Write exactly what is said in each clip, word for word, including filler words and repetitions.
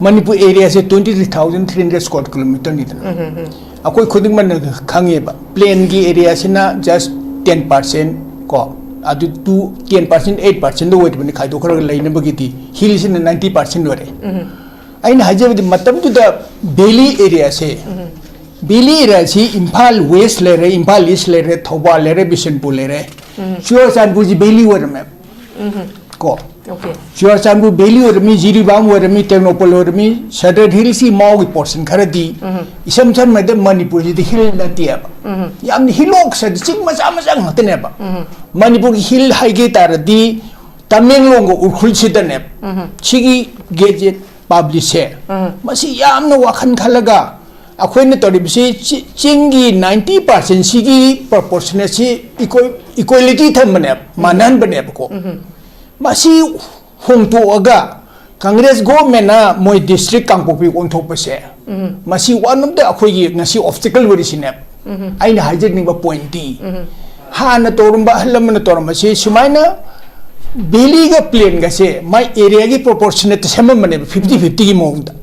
Manipur ꯑꯦꯔꯤꯌꯥꯁꯦ twenty three thousand three hundred square kilometerꯅꯤꯗꯅ꯫ ꯑꯩꯈꯣꯏ ꯈꯨꯗꯤꯡꯃꯛꯅ ꯈꯪꯉꯦꯕ, ꯄ꯭ꯂꯦꯟꯒꯤ ꯑꯦꯔꯤꯌꯥꯁꯤꯅ just ten percent ꯀꯣ, ꯑꯗꯨ two ten percent eight percentꯗ ꯑꯣꯏꯔꯤꯕꯅꯤ ꯈꯥꯏꯗꯣꯛꯈ꯭ꯔꯒ ꯂꯩꯅꯕꯒꯤꯗꯤ, ꯍꯤꯜꯁꯤꯅ ninety percent ꯑꯣꯏꯔꯦ꯫ ꯑꯩꯅ ꯍꯥꯏꯖꯕꯗꯤ ꯃꯇꯝꯗꯨꯗ ꯚꯦꯂꯤ ꯑꯦꯔꯤꯌꯥꯁꯦ, ꯚꯦꯂꯤ ꯑꯦꯔꯤꯌꯥꯁꯤ ꯏꯝꯐꯥꯜ ꯋꯦꯁ ꯂꯩꯔꯦ, ꯏꯝꯐꯥꯜ ꯏꯁ ꯂꯩꯔꯦ, ꯊꯧꯕꯥꯜ ꯂꯩꯔꯦ, ꯕꯤꯁꯦꯟꯄꯨꯔ ꯂꯩꯔꯦ, ꯆꯨꯔꯆꯥꯟꯄꯨꯔꯁꯤ ꯚꯦꯂꯤ ꯑꯣꯏꯔꯝꯃꯦꯕ꯫ ꯀꯣ, Okay. ꯆꯨꯔꯆꯥꯟꯄꯨꯔ ꯚꯦꯂꯤ ꯑꯣꯏꯔꯝꯃꯤ, ꯖꯤꯔꯤꯕꯥꯝ ꯑꯣꯏꯔꯝꯃꯤ, ꯇꯦꯡꯅꯧꯄꯜ ꯑꯣꯏꯔꯝꯃꯤ, ꯁꯗꯔꯟ ꯍꯤꯜꯁꯀꯤ ꯃꯥꯎꯒꯤ ꯄꯣꯔꯁꯟ ꯈꯔꯗꯤ, ꯏꯁꯝ ꯁꯝꯅꯗ ꯃꯅꯤꯄꯨꯔꯁꯤꯗꯤ ꯍꯤꯜ ꯅꯠꯇꯦꯕ꯫ ꯌꯥꯝꯅ ꯍꯤꯂꯣꯛꯁꯗ ꯆꯤꯡ ꯃꯆꯥ ꯃꯆꯥ ꯉꯥꯛꯇꯅꯦꯕ꯫ ꯃꯅꯤꯄꯨꯔꯒꯤ ꯍꯤꯜ ꯍꯥꯏꯒꯦ ꯇꯥꯔꯗꯤ ꯇꯃꯦꯡꯂꯣꯡꯒ ꯎꯈ꯭ꯔꯨꯜꯁꯤꯗꯅꯦꯕ꯫ ꯁꯤꯒꯤ ꯒꯦꯖꯦꯠ ꯄꯥꯕ꯭ꯂꯤꯁꯁꯦ ꯃꯁꯤ ꯌꯥꯝꯅ ꯋꯥꯈꯜ ꯈꯜꯂꯒ, ꯑꯩꯈꯣꯏꯅ ꯇꯧꯔꯤꯕꯁꯤ ꯆꯤ- ꯆꯤꯡꯒꯤ ninety percentꯁꯤꯒꯤ proportionꯁꯤ equality ꯊꯝꯕꯅꯦꯕ, ꯃꯥꯟꯅꯍꯟꯕꯅꯦꯕꯀꯣ꯫ ꯃꯁꯤ ꯍꯣꯡꯗꯣꯛꯑꯒ ꯀꯪꯒ꯭ꯔꯦꯁ ꯒꯣꯔꯃꯦꯟꯅ ꯃꯣꯏ ꯗꯤꯁꯇ꯭ꯔꯤꯛ ꯀꯥꯡꯄꯣꯛꯄꯤ ꯑꯣꯟꯊꯣꯛꯄꯁꯦ, ꯃꯁꯤ one of the ꯑꯩꯈꯣꯏꯒꯤ ꯉꯁꯤ obstacle ꯑꯣꯏꯔꯤꯁꯤꯅꯦꯕ꯫ ꯑꯩꯅ ꯍꯥꯏꯖꯅꯤꯡꯕ pointꯇꯤ, ꯍꯥꯟꯅ ꯇꯧꯔꯝꯕ ꯑꯍꯜ ꯂꯃꯟꯅ ꯇꯧꯔꯝꯕꯁꯤ ꯁꯨꯃꯥꯏꯅ ꯚꯦꯂꯤꯒ ꯄ꯭ꯂꯦꯟꯒꯁꯦ ꯃꯥꯏ ꯑꯦꯔꯤꯌꯥꯒꯤ proportionate ꯁꯦꯝꯃꯝꯕꯅꯦꯕ, fifty fiftyꯒꯤ ꯃꯑꯣꯡꯗ꯫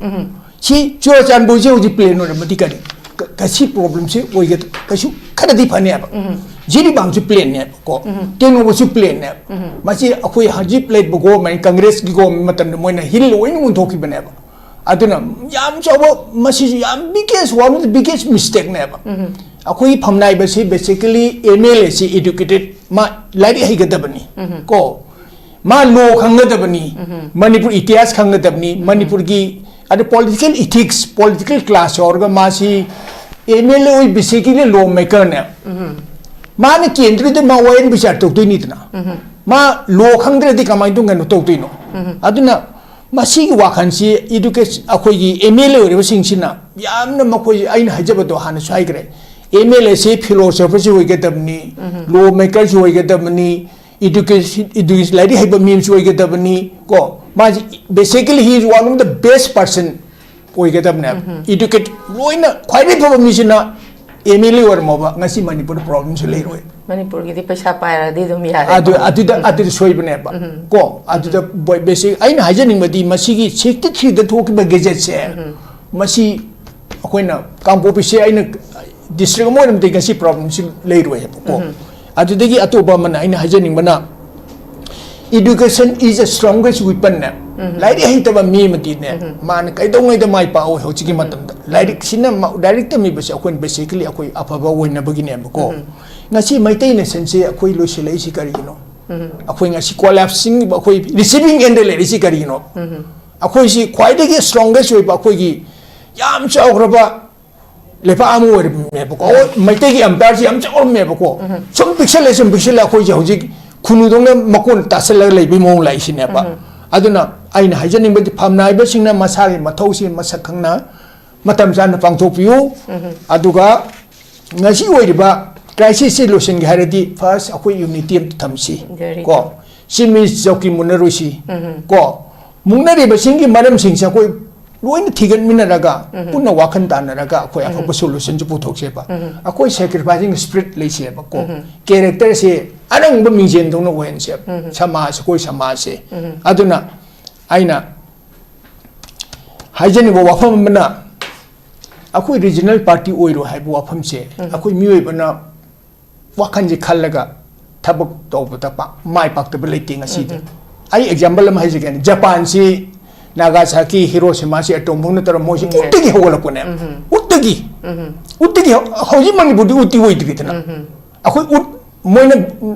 ꯁꯤ ꯆꯨꯔꯆꯥꯟꯄꯨꯔꯁꯦ ꯍꯧꯖꯤꯛ ꯄ꯭ꯂꯦꯟ ꯑꯣꯏꯔꯝꯃꯗꯤ ꯀꯔꯤ ꯀ- ꯀꯁꯤ problemꯁꯦ ꯑꯣꯏꯒꯗ ꯀꯩꯁꯨ ꯈꯔꯗꯤ ꯐꯅꯦꯕ꯫ ꯖꯤꯔꯤꯕꯥꯝꯁꯨ ꯄ꯭ꯂꯦꯟꯅꯦꯕꯀꯣ, ꯇꯦꯡꯅꯧꯄꯜꯁꯨ ꯄ꯭ꯂꯦꯟꯅꯦꯕ꯫ ꯃꯁꯤ ꯑꯩꯈꯣꯏ ꯍꯧꯖꯤꯛ ꯂꯩꯔꯤꯕ ꯒꯣꯔꯃꯦꯟ, ꯀꯪꯒ꯭ꯔꯦꯁꯀꯤ ꯒꯣꯔꯃꯦꯟ ꯃꯇꯝꯗ ꯃꯣꯏꯅ ꯍꯤꯜ ꯂꯣꯏꯅ ꯑꯣꯟꯊꯣꯛꯈꯤꯕꯅꯦꯕ꯫ ꯑꯗꯨꯅ ꯌꯥꯝ ꯆꯥꯎꯕ, ꯃꯁꯤꯁꯨ ꯌꯥꯝ biggest, one of the biggest mistakeꯅꯦꯕ꯫ ꯑꯩꯈꯣꯏꯒꯤ ꯐꯝꯅꯥꯏꯕꯁꯤ basically MLAꯁꯤ educated, ꯃꯥ ꯂꯥꯏꯔꯤꯛ ꯍꯩꯒꯗꯕꯅꯤ ꯀꯣ, ꯃꯥ ꯂꯣ ꯈꯪꯒꯗꯕꯅꯤ, ꯃꯅꯤꯄꯨꯔ ꯏꯇꯤꯍꯥꯁ ꯈꯪꯒꯗꯕꯅꯤ, ꯃꯅꯤꯄꯨꯔꯒꯤ ꯑꯗ political ethics, political class ꯌꯥꯎꯔꯒ ꯃꯥꯁꯤ MLA ꯑꯣꯏ, basically law makerꯅꯦ꯫ ꯃꯥꯅ ꯀꯦꯟꯗ꯭ꯔꯗ ꯃꯥ ꯋꯥꯌꯦꯜ ꯕꯤꯆꯥꯔ ꯇꯧꯗꯣꯏꯅꯤꯗꯅ꯫ ꯃꯥ ꯂꯣ ꯈꯪꯗ꯭ꯔꯗꯤ ꯀꯃꯥꯏꯅ ꯇꯧ- ꯀꯩꯅꯣ ꯇꯧꯗꯣꯏꯅꯣ? ꯑꯗꯨꯅ ꯃꯁꯤꯒꯤ ꯋꯥꯈꯜꯁꯤ education, ꯑꯩꯈꯣꯏꯒꯤ MLA ꯑꯣꯏꯔꯤꯕꯁꯤꯡꯁꯤꯅ ꯌꯥꯝꯅ, ꯃꯈꯣꯏ, ꯑꯩꯅ ꯍꯥꯏꯖꯕꯗꯣ ꯍꯥꯟꯅꯁꯨ ꯍꯥꯏꯈ꯭ꯔꯦ, MLAꯁꯤ philosopherꯁꯨ ꯑꯣꯏꯒꯗꯕꯅꯤ, law makerꯁꯨ ꯑꯣꯏꯒꯗꯕꯅꯤ, education, education, ꯂꯥꯏꯔꯤꯛ ꯍꯩꯕ ꯃꯤ ꯑꯃꯁꯨ ꯑꯣꯏꯒꯗꯕꯅꯤ ꯀꯣ꯫ ꯃꯥꯁꯤ basically he is one of the best person ꯑꯣꯏꯒꯗꯕꯅꯦꯕ꯫ Educate ꯂꯣꯏꯅ ꯈ꯭ꯋꯥꯏꯗꯒꯤ ꯐꯕ ꯃꯤꯁꯤꯅ ꯑꯦꯝ ꯑꯦꯜ ꯑꯦ ꯑꯣꯏꯔꯝꯃꯕ ꯉꯁꯤ ꯃꯅꯤꯄꯨꯔꯗ ꯄ꯭ꯔꯣꯕ꯭ꯂꯦꯝꯁꯨ ꯂꯩꯔꯣꯏ꯫ ꯃꯅꯤꯄꯨꯔꯒꯤꯗꯤ ꯄꯩꯁꯥ ꯄꯥꯏꯔꯗꯤ ꯑꯗꯨꯝ ꯌꯥꯔꯦ꯫ ꯑꯗꯨ ꯑꯗꯨꯗ ꯑꯗꯨꯗ ꯁꯣꯏꯕꯅꯦꯕ꯫ ꯀꯣ ꯑꯗꯨꯗ ꯕꯦꯁꯤꯛ ꯑꯩꯅ ꯍꯥꯏꯖꯅꯤꯡꯕꯗꯤ ꯃꯁꯤꯒꯤ ꯁꯤꯛꯁꯇꯤ ꯊ꯭ꯔꯤꯗ ꯊꯣꯛꯈꯤꯕ ꯒꯦꯖꯦꯠꯁꯦ, ꯃꯁꯤ ꯑꯩꯈꯣꯏꯅ ꯀꯥꯡꯄꯣꯛꯄꯤꯁꯦ ꯑꯩꯅ ꯗꯤꯁꯇ꯭ꯔꯤꯛ ꯑꯃ ꯑꯣꯏꯔꯝꯗꯤ ꯉꯁꯤ ꯄ꯭ꯔꯣꯕ꯭ꯂꯦꯝꯁꯤ ꯂꯩꯔꯣꯏ ꯍꯥꯏꯕꯀꯣ꯫ ꯑꯗꯨꯗꯒꯤ ꯑꯇꯣꯞꯄ ꯑꯃꯅ ꯑꯩꯅ ꯍꯥꯏꯖꯅꯤꯡꯕꯅ, education is a strongest weapon ꯅꯦ꯫ ꯂꯥꯏꯔꯤꯛ ꯍꯩꯇꯕ ꯃꯤ ꯑꯃꯗꯤꯅꯦ, ꯃꯥꯅ ꯀꯩꯗꯧꯉꯩꯗ ꯃꯥꯏ ꯄꯥꯛꯑꯣꯏ ꯍꯧꯖꯤꯛꯀꯤ ꯃꯇꯝꯗ꯫ ꯂꯥꯏꯔꯤꯛꯁꯤꯅ ꯃ- ꯂꯥꯏꯔꯤꯛ ꯇꯝꯃꯤꯕꯁꯦ ꯑꯩꯈꯣꯏꯅ basically ꯑꯩꯈꯣꯏ ꯑꯐꯕ ꯑꯣꯏꯅꯕꯒꯤꯅꯦꯕꯀꯣ꯫ ꯉꯁꯤ ꯃꯩꯇꯩ nationꯁꯦ ꯑꯩꯈꯣꯏ ꯂꯣꯏꯁꯤꯜꯂꯛꯏꯁꯤ ꯀꯔꯤꯒꯤꯅꯣ? ꯑꯩꯈꯣꯏ ꯉꯁꯤ collapsing, ꯑꯩꯈꯣꯏ receiving endꯗ ꯂꯩꯔꯤꯁꯤ ꯀꯔꯤꯒꯤꯅꯣ? ꯑꯩꯈꯣꯏꯁꯤ ꯈ꯭ꯋꯥꯏꯗꯒꯤ strongest ꯑꯣꯏꯕ ꯑꯩꯈꯣꯏꯒꯤ ꯌꯥꯝ ꯆꯥꯎꯈ꯭ꯔꯕ ꯂꯩꯕꯥꯛ ꯑꯃ ꯑꯣꯏꯔꯝꯃꯦꯕꯀꯣ꯫ ꯃꯩꯇꯩꯒꯤ empireꯁꯤ ꯌꯥꯝ ꯆꯥꯎꯔꯝꯃꯦꯕꯀꯣ꯫ ꯁꯨꯝ ꯄꯤꯛꯁꯜꯂꯦ, ꯁꯨꯝ ꯄꯤꯛꯁꯜꯂꯦ, ꯑꯩꯈꯣꯏꯁꯦ ꯍꯧꯖꯤꯛ ꯈꯨꯅꯨꯗꯧꯅ ꯃꯀꯣꯟ ꯇꯥꯁꯜꯂꯒ ꯂꯩꯕꯒꯤ ꯃꯑꯣꯡ ꯂꯥꯛꯏꯁꯤꯅꯦꯕ꯫ ꯑꯗꯨꯅ ꯑꯩꯅ ꯍꯥꯏꯖꯅꯤꯡꯕꯗꯤ ꯐꯝꯅꯥꯏꯕꯁꯤꯡꯅ ꯃꯁꯥꯒꯤ ꯃꯊꯧꯁꯤ ꯃꯁꯛ ꯈꯪꯅ ꯃꯇꯝ ꯆꯥꯅ ꯄꯥꯡꯊꯣꯛꯄꯤꯌꯨ꯫ ꯑꯗꯨꯒ ꯉꯁꯤ ꯑꯣꯏꯔꯤꯕ crisisꯁꯤ ꯂꯣꯏꯁꯤꯟꯒꯦ ꯍꯥꯏꯔꯗꯤ first ꯑꯩꯈꯣꯏ unity ꯑꯝꯇ ꯊꯝꯁꯤ꯫ Very ꯀꯣ ꯆꯤꯞ ꯃꯤꯅꯤꯁꯇꯔ ꯆꯧꯀꯤ ꯃꯨꯟꯅꯔꯣꯏꯁꯤ꯫ ꯀꯣ ꯃꯨꯟꯅꯔꯤꯕꯁꯤꯡꯒꯤ ꯃꯔꯝꯁꯤꯡꯁꯦ ꯑꯩꯈꯣꯏ ꯂꯣꯏꯅ ꯊꯤꯒꯠꯃꯤꯟꯅꯔꯒ ꯄꯨꯟꯅ ꯋꯥꯈꯜ ꯇꯥꯟꯅꯔꯒ ꯑꯩꯈꯣꯏ ꯑꯐꯕ solutionꯁꯦ ꯄꯨꯊꯣꯛꯁꯦꯕ꯫ ꯑꯩꯈꯣꯏ sacrificing spirit ꯂꯩꯁꯦꯕꯀꯣ꯫ Characterꯁꯦ ꯑꯔꯪꯕ ꯃꯤꯡꯖꯦꯜꯗꯧꯅ ꯑꯣꯏꯍꯟꯁꯦꯕ꯫ ꯁꯃꯥꯖ, ꯑꯩꯈꯣꯏ ꯁꯃꯥꯖꯁꯦ꯫ ꯑꯗꯨꯅ ꯑꯩꯅ ꯍꯥꯏꯖꯅꯤꯡꯕ ꯋꯥꯐꯝ ꯑꯃꯅ, ꯑꯩꯈꯣꯏ regional party ꯑꯣꯏꯔꯣ ꯍꯥꯏꯕ ꯋꯥꯐꯝꯁꯦ ꯑꯩꯈꯣꯏ ꯃꯤꯑꯣꯏꯕꯅ ꯋꯥꯈꯜꯁꯦ ꯈꯜꯂꯒ ꯊꯕꯛ ꯇꯧꯕꯗ ꯄꯥꯛ ꯃꯥꯏ ꯄꯥꯛꯇꯕ ꯂꯩꯇꯦ ꯉꯁꯤꯗ꯫ ꯑꯩ example ꯑꯃ ꯍꯥꯏꯖꯒꯦꯅꯦ꯫ ꯖꯄꯥꯟꯁꯤ ꯅꯥꯒꯥꯁꯥꯀꯤ, ꯍꯤꯔꯣꯁꯤꯃꯥꯁꯤ atom bomb ꯅ ꯇꯧꯔ ꯃꯣꯏꯁꯤ ꯎꯠꯇꯒꯤ ꯍꯧꯒꯠꯂꯛꯄꯅꯦ꯫ ꯎꯠꯇꯒꯤ꯫ ꯎꯠꯇꯒꯤ꯫ ꯍꯧ- ꯍꯧꯖꯤꯛ ꯃꯅꯤꯄꯨꯔꯗꯤ ꯎꯠꯇꯤ ꯑꯣꯏꯗ꯭ꯔꯤꯗꯅ꯫ ꯑꯩꯈꯣꯏ ꯎꯠ ꯃꯣꯏꯅ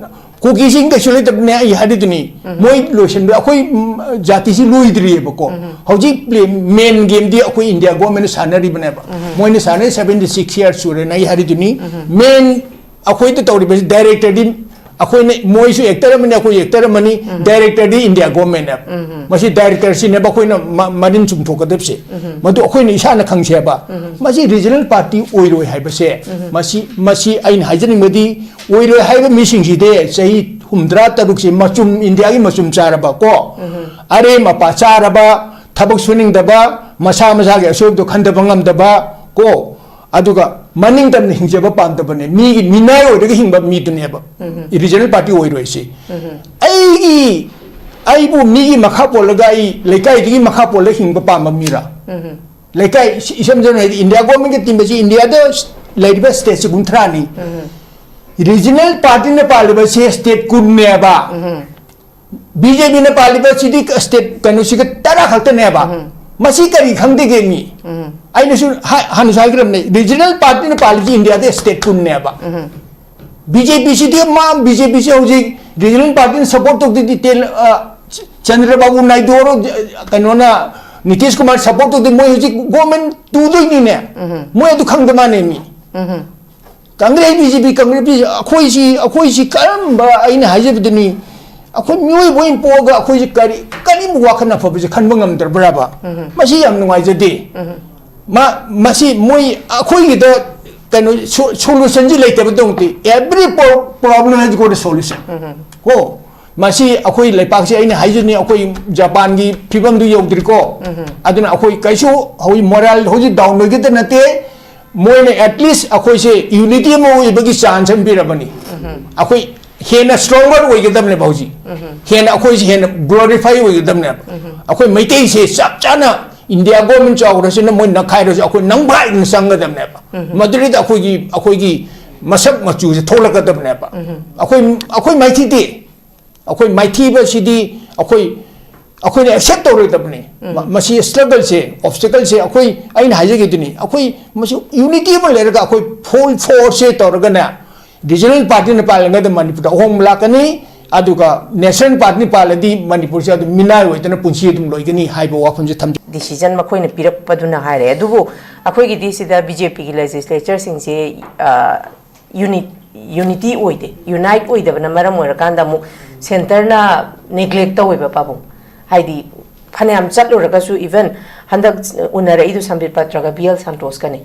ꯀꯨꯀꯤꯁꯤꯡ ꯀꯩꯁꯨ ꯂꯩꯇꯕꯅꯦ ꯑꯩ ꯍꯥꯏꯔꯤꯗꯨꯅꯤ꯫ ꯃꯣꯏ ꯂꯣꯏꯁꯤꯟꯕ ꯑꯩꯈꯣꯏ ꯎꯝ, ꯖꯥꯇꯤꯁꯤ ꯂꯣꯏꯗ꯭ꯔꯤꯑꯕꯀꯣ꯫ ꯍꯧꯖꯤꯛ play- main gameꯗꯤ ꯑꯩꯈꯣꯏ India government ꯅ ꯁꯥꯟꯅꯔꯤꯕꯅꯦꯕ꯫ ꯃꯣꯏꯅ ꯁꯥꯟꯅꯔꯤ seventy six years ꯁꯨꯔꯦꯅ ꯑꯩ ꯍꯥꯏꯔꯤꯗꯨꯅꯤ꯫ Main ꯑꯩꯈꯣꯏꯗ ꯇꯧꯔꯤꯕꯁꯤ directorꯗꯤ ꯑꯩꯈꯣꯏꯅ, ꯃꯣꯏꯁꯨ actor ꯑꯃꯅꯤ, ꯑꯩꯈꯣꯏꯁꯨ actor ꯑꯃꯅꯤ, directorꯗꯤ India government ꯅꯦꯕ꯫ ꯃꯁꯤ directorꯁꯤꯅꯦꯕ ꯑꯩꯈꯣꯏꯅ ꯃ- ꯃꯔꯤꯟ ꯆꯨꯝꯊꯣꯛꯀꯗꯕꯁꯦ꯫ ꯃꯗꯨ ꯑꯩꯈꯣꯏꯅ ꯏꯁꯥꯅ ꯈꯪꯁꯦꯕ꯫ ꯃꯁꯤ regional party ꯑꯣꯏꯔꯣꯏ ꯍꯥꯏꯕꯁꯦ, ꯃꯁꯤ ꯃꯁꯤ ꯑꯩꯅ ꯍꯥꯏꯖꯅꯤꯡꯕꯗꯤ ꯑꯣꯏꯔꯣꯏ ꯍꯥꯏꯕ ꯃꯤꯁꯤꯡꯁꯤꯗꯤ ꯆꯍꯤ ꯍꯨꯝꯗ꯭ꯔꯥ ꯇꯔꯨꯛꯁꯦ ꯃꯆꯨꯝ, ꯏꯟꯗꯤꯌꯥꯒꯤ ꯃꯆꯨꯝ ꯆꯥꯔꯕ ꯀꯣ, ꯑꯔꯦꯝ ꯑꯄꯥ ꯆꯥꯔꯕ, ꯊꯕꯛ ꯁꯨꯅꯤꯡꯗꯕ, ꯃꯁꯥ ꯃꯁꯥꯒꯤ ꯑꯁꯣꯏꯕꯗꯣ ꯈꯟꯗꯕ ꯉꯝꯗꯕ ꯀꯣ, ꯑꯗꯨꯒ ꯃꯅꯤꯡ ꯇꯝꯅ ꯍꯤꯡꯖꯕ ꯄꯥꯝꯗꯕꯅꯦ, ꯃꯤꯒꯤ ꯃꯤꯅꯥꯏ ꯑꯣꯏꯔꯒ ꯍꯤꯡꯕ ꯃꯤꯗꯨꯅꯦꯕ꯫ Regional party ꯑꯣꯏꯔꯣꯏꯁꯤ꯫ ꯑꯩꯒꯤ ꯑꯩꯕꯨ ꯃꯤꯒꯤ ꯃꯈꯥ ꯄꯣꯜꯂꯒ, ꯑꯩ ꯂꯩꯀꯥꯏꯗꯒꯤ ꯃꯈꯥ ꯄꯣꯜꯂꯒ ꯍꯤꯡꯕ ꯄꯥꯝꯕ ꯃꯤꯔꯥ? ꯂꯩꯀꯥꯏ ꯏꯁꯝ ꯁꯝꯅ ꯍꯥꯏꯗꯤ ꯏꯟꯗꯤꯌꯥ ꯒꯣꯔꯃꯦꯟꯒꯤ ꯇꯤꯝ ꯑꯁꯤ ꯏꯟꯗꯤꯌꯥꯗ ꯂꯩꯔꯤꯕ ꯁ꯭ꯇꯦꯠꯁꯤ ꯀꯨꯟꯊ꯭ꯔꯥꯅꯤ꯫ ꯔꯤꯖꯅꯦꯜ ꯄꯥꯔꯇꯤꯅ ꯄꯥꯜꯂꯤꯕꯁꯦ ꯁ꯭ꯇꯦꯠ ꯀꯨꯟꯅꯦꯕ꯫ ꯕꯤ ꯖꯦ ꯄꯤꯅ ꯄꯥꯜꯂꯤꯕꯁꯤꯗꯤ ꯁ꯭ꯇꯦꯠ ꯀꯩꯅꯣꯁꯤꯒ ꯇꯔꯥ ꯈꯛꯇꯅꯦꯕ꯫ ꯃꯁꯤ ꯀꯔꯤ ꯈꯪꯗꯦꯒꯦ ꯃꯤ? ꯑꯩꯅꯁꯨ ꯍꯥ-, ꯍꯥꯟꯅꯁꯨ ꯍꯥꯏꯈ꯭ꯔꯕꯅꯦ, ꯔꯤꯖꯅꯦꯜ ꯄꯥꯔꯇꯤꯅ ꯄꯥꯜꯂꯤꯁꯤ ꯏꯟꯗꯤꯌꯥꯗ ꯁ꯭ꯇꯦꯠ ꯀꯨꯟꯅꯦꯕ꯫ ꯕꯤ ꯖꯦ ꯄꯤꯁꯤꯗꯤ ꯃꯥ, ꯕꯤ ꯖꯦ ꯄꯤꯁꯤ ꯍꯧꯖꯤꯛ ꯔꯤꯖꯅꯦꯜ ꯄꯥꯔꯇꯤꯅ ꯁꯄꯣꯔꯠ ꯇꯧꯗꯣꯏꯗꯤ ꯇꯦꯜ-, ꯑ, ꯆ-, ꯆꯟꯗ꯭ꯔꯕꯥꯕꯨ ꯅꯥꯏꯗꯨ ꯑꯣꯏꯔꯣ, ꯖ-, ꯀꯩꯅꯣꯅ, ꯅꯤꯇꯤꯁ ꯀꯨꯃꯥꯔ ꯁꯄꯣꯔꯠ ꯇꯧꯗꯣꯏ, ꯃꯣꯏ ꯍꯧꯖꯤꯛ ꯒꯣꯔꯃꯦꯟ ꯇꯨꯗꯣꯏꯅꯤꯅꯦ꯫ ꯃꯣꯏ ꯑꯗꯨ ꯈꯪꯗ ꯃꯥꯅꯦ ꯃꯤ꯫ ꯀꯪꯒ꯭ꯔꯦꯁ, ꯕꯤ ꯖꯦ ꯄꯤ, ꯀꯪꯒ꯭ꯔꯦꯁ, ꯕꯤ ꯖꯦ ꯄꯤ, ꯑꯩꯈꯣꯏꯁꯤ, ꯑꯩꯈꯣꯏꯁꯤ ꯀꯔꯝꯕ, ꯑꯩꯅ ꯍꯥꯏꯖꯕꯗꯨꯅꯤ, ꯑꯩꯈꯣꯏ ꯃꯤꯑꯣꯏꯕ ꯑꯣꯏꯅ ꯄꯣꯛꯑꯒ ꯑꯩꯈꯣꯏꯁꯤ ꯀꯔꯤ, ꯀꯔꯤꯝ ꯋꯥꯈꯜ ꯑꯐꯕꯁꯦ ꯈꯟꯕ ꯉꯝꯗ꯭ꯔꯕ꯭ꯔꯕ? ꯃꯁꯤ ꯌꯥꯝ ꯅꯨꯡꯉꯥꯏꯖꯗꯦ꯫ ꯃꯥ, ꯃꯁꯤ ꯃꯣꯏ ꯑꯩꯈꯣꯏꯒꯤꯗ ꯀꯩꯅꯣ, ꯁꯣ-, ꯁꯣꯂꯨꯁꯟꯁꯤ ꯂꯩꯇꯕꯗꯧꯅꯗꯤ, every pro-, problem has got a solution꯫ ꯀꯣ, ꯃꯁꯤ ꯑꯩꯈꯣꯏ ꯂꯩꯄꯥꯛꯁꯤ, ꯑꯩꯅ ꯍꯥꯏꯖꯅꯤ, ꯑꯩꯈꯣꯏ ꯖꯄꯥꯟꯒꯤ ꯐꯤꯕꯝꯗꯨ ꯌꯧꯗ꯭ꯔꯤꯀꯣ꯫ ꯑꯗꯨꯅ ꯑꯩꯈꯣꯏ ꯀꯩꯁꯨ ꯍꯧꯖꯤꯛ ꯃꯣꯔꯦꯜ ꯍꯧꯖꯤꯛ ꯗꯥꯎꯟ ꯑꯣꯏꯒꯗ ꯅꯠꯇꯦ꯫ ꯃꯣꯏꯅ ꯑꯦꯠꯂꯤꯁ ꯑꯩꯈꯣꯏꯁꯦ ꯌꯨꯅꯤꯇꯤ ꯑꯃ ꯑꯣꯏꯕꯒꯤ ꯆꯥꯟꯁ ꯑꯃ ꯄꯤꯔꯕꯅꯤ꯫ ꯑꯩꯈꯣꯏ ꯍꯦꯟꯅ ꯁ꯭ꯇꯔꯣꯡꯒꯔ ꯑꯣꯏꯒꯗꯕꯅꯦꯕ ꯍꯧꯖꯤꯛ꯫ ꯍꯦꯟꯅ ꯑꯩꯈꯣꯏꯁꯦ ꯍꯦꯟꯅ ꯒ꯭ꯂꯣꯔꯤꯐꯥꯏ ꯑꯣꯏꯒꯗꯕꯅꯦꯕ꯫ ꯑꯩꯈꯣꯏ ꯃꯩꯇꯩꯁꯦ ꯆꯞ ꯆꯥꯅ ꯏꯟꯗꯤꯌꯥ ꯒꯣꯔꯃꯦꯟ ꯆꯥꯎꯈ꯭ꯔꯁꯤꯅ ꯃꯣꯏ ꯅꯛꯈꯥꯏꯔꯁꯨ ꯑꯩꯈꯣꯏ ꯅꯝꯈꯥꯏꯗꯅ ꯆꯪꯒꯗꯕꯅꯦꯕ꯫ ꯃꯗꯨꯗꯩꯗ ꯑꯩꯈꯣꯏꯒꯤ, ꯑꯩꯈꯣꯏꯒꯤ ꯃꯁꯛ ꯃꯆꯨꯁꯦ ꯊꯣꯛꯂꯛꯀꯗꯕꯅꯦꯕ꯫ ꯑꯩꯈꯣꯏ, ꯑꯩꯈꯣꯏ ꯃꯥꯏꯊꯤꯗꯤ, ꯑꯩꯈꯣꯏ ꯃꯥꯏꯊꯤꯕꯁꯤꯗꯤ ꯑꯩꯈꯣꯏ, ꯑꯩꯈꯣꯏꯅ ꯑꯦꯛꯁꯦꯞ ꯇꯧꯔꯣꯏꯗꯕꯅꯤ꯫ ꯃ-, ꯃꯁꯤ ꯁ꯭ꯇ꯭ꯔꯒꯜꯁꯦ, ꯑꯣꯕꯁꯇꯤꯀꯜꯁꯦ ꯑꯩꯈꯣꯏ, ꯑꯩꯅ ꯍꯥꯏꯖꯈꯤꯗꯨꯅꯤ, ꯑꯩꯈꯣꯏ ꯃꯁꯤ ꯌꯨꯅꯤꯇꯤ ꯑꯃ ꯂꯩꯔꯒ ꯑꯩꯈꯣꯏ ꯐꯨꯜ ꯐꯣꯔꯁꯁꯦ ꯇꯧꯔꯒꯅꯦ, ꯔꯤꯖꯅꯦꯜ ꯄꯥꯔꯇꯤꯅ ꯄꯥꯜꯂꯤꯉꯩꯗ ꯃꯅꯤꯄꯨꯔꯗ ꯑꯍꯣꯡꯕ ꯂꯥꯛꯀꯅꯤ, ꯑꯗꯨꯒ ꯅꯦꯁꯅꯦꯜ ꯄꯥꯔꯇꯤꯅ ꯄꯥꯜꯂꯗꯤ ꯃꯅꯤꯄꯨꯔꯁꯦ ꯑꯗꯨꯝ ꯃꯤꯅꯥꯏ ꯑꯣꯏꯗꯅ ꯄꯨꯟꯁꯤ ꯑꯗꯨꯝ ꯂꯣꯏꯒꯅꯤ ꯍꯥꯏꯕ ꯋꯥꯐꯝꯁꯦ ꯊꯝꯖꯩ꯫ ꯗꯤꯁꯤꯖꯟ ꯃꯈꯣꯏꯅ ꯄꯤꯔꯛꯄꯗꯨꯅ ꯍꯥꯏꯔꯦ꯫ ꯑꯗꯨꯕꯨ ꯑꯩꯈꯣꯏꯒꯤꯗꯤ ꯁꯤꯗ ꯕꯤ ꯖꯦ ꯄꯤꯒꯤ ꯂꯦꯖꯤꯁꯂꯦꯆꯔꯁꯤꯡꯁꯦ, ꯑ, ꯌꯨꯅꯤꯠ, ꯌꯨꯅꯤꯇꯤ ꯑꯣꯏꯗꯦ, ꯌꯨꯅꯥꯏꯠ ꯑꯣꯏꯗꯕꯅ ꯃꯔꯝ ꯑꯣꯏꯔꯀꯥꯟꯗ ꯑꯃꯨꯛ ꯁꯦꯟꯇꯔꯅ ꯅꯦꯒ꯭ꯂꯦꯛ ꯇꯧꯋꯦꯕ ꯄꯥꯕꯨꯡ꯫ ꯍꯥꯏꯗꯤ ꯐꯅꯌꯥꯝ ꯆꯠꯂꯨꯔꯒꯁꯨ, ꯏꯚꯟ ꯍꯟꯗꯛ ꯎꯅꯔꯛꯏꯗꯨ ꯁꯝꯕꯤꯠ ꯄꯇ꯭ꯔꯒ ꯕꯤ ꯑꯦꯜ ꯁꯟꯇꯣꯁꯀꯅꯤ꯫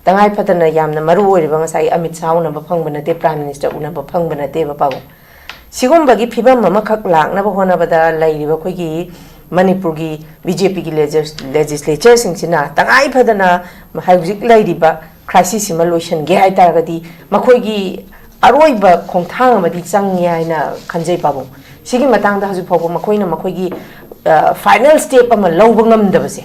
ꯇꯉꯥꯏ ꯐꯗꯅ ꯌꯥꯝꯅ ꯃꯔꯨ ꯑꯣꯏꯔꯤꯕ ꯉꯁꯥꯏ ꯑꯃꯤꯠ ꯁꯥꯍ ꯎꯅꯕ ꯐꯪꯕ ꯅꯠꯇꯦ, ꯄ꯭ꯔꯥꯏꯝ ꯃꯤꯅꯤꯁꯇꯔ ꯎꯅꯕ ꯐꯪꯕ ꯅꯠꯇꯦꯕ ꯄꯥꯕꯨꯡ꯫ ꯁꯤꯒꯨꯝꯕꯒꯤ ꯐꯤꯕꯝ ꯑꯃꯈꯛ ꯂꯥꯛꯅꯕ ꯍꯣꯠꯅꯕꯗ ꯂꯩꯔꯤꯕ ꯑꯩꯈꯣꯏꯒꯤ ꯃꯅꯤꯄꯨꯔꯒꯤ ꯕꯤ ꯖꯦ ꯄꯤꯒꯤ ꯂꯦꯖꯤꯁꯂꯦꯆꯔꯁꯤꯡꯁꯤꯅ ꯇꯉꯥꯏ ꯐꯗꯅ ꯍꯧꯖꯤꯛ ꯂꯩꯔꯤꯕ crisis ꯁꯤꯃ ꯂꯣꯏꯁꯤꯟꯒꯦ ꯍꯥꯏ ꯇꯥꯔꯒꯗꯤ ꯃꯈꯣꯏꯒꯤ ꯑꯔꯣꯏꯕ ꯈꯣꯡꯊꯥꯡ ꯑꯃꯗꯤ ꯆꯪꯉꯦ ꯍꯥꯏꯅ ꯈꯟꯖꯩ ꯄꯥꯕꯨꯡ꯫ ꯁꯤꯒꯤ ꯃꯇꯥꯡꯗ ꯍꯧꯖꯤꯛ ꯐꯥꯎꯕ ꯃꯈꯣꯏꯅ ꯃꯈꯣꯏꯒꯤ final step ꯑꯃ ꯂꯧꯕ ꯉꯝꯗꯕꯁꯦ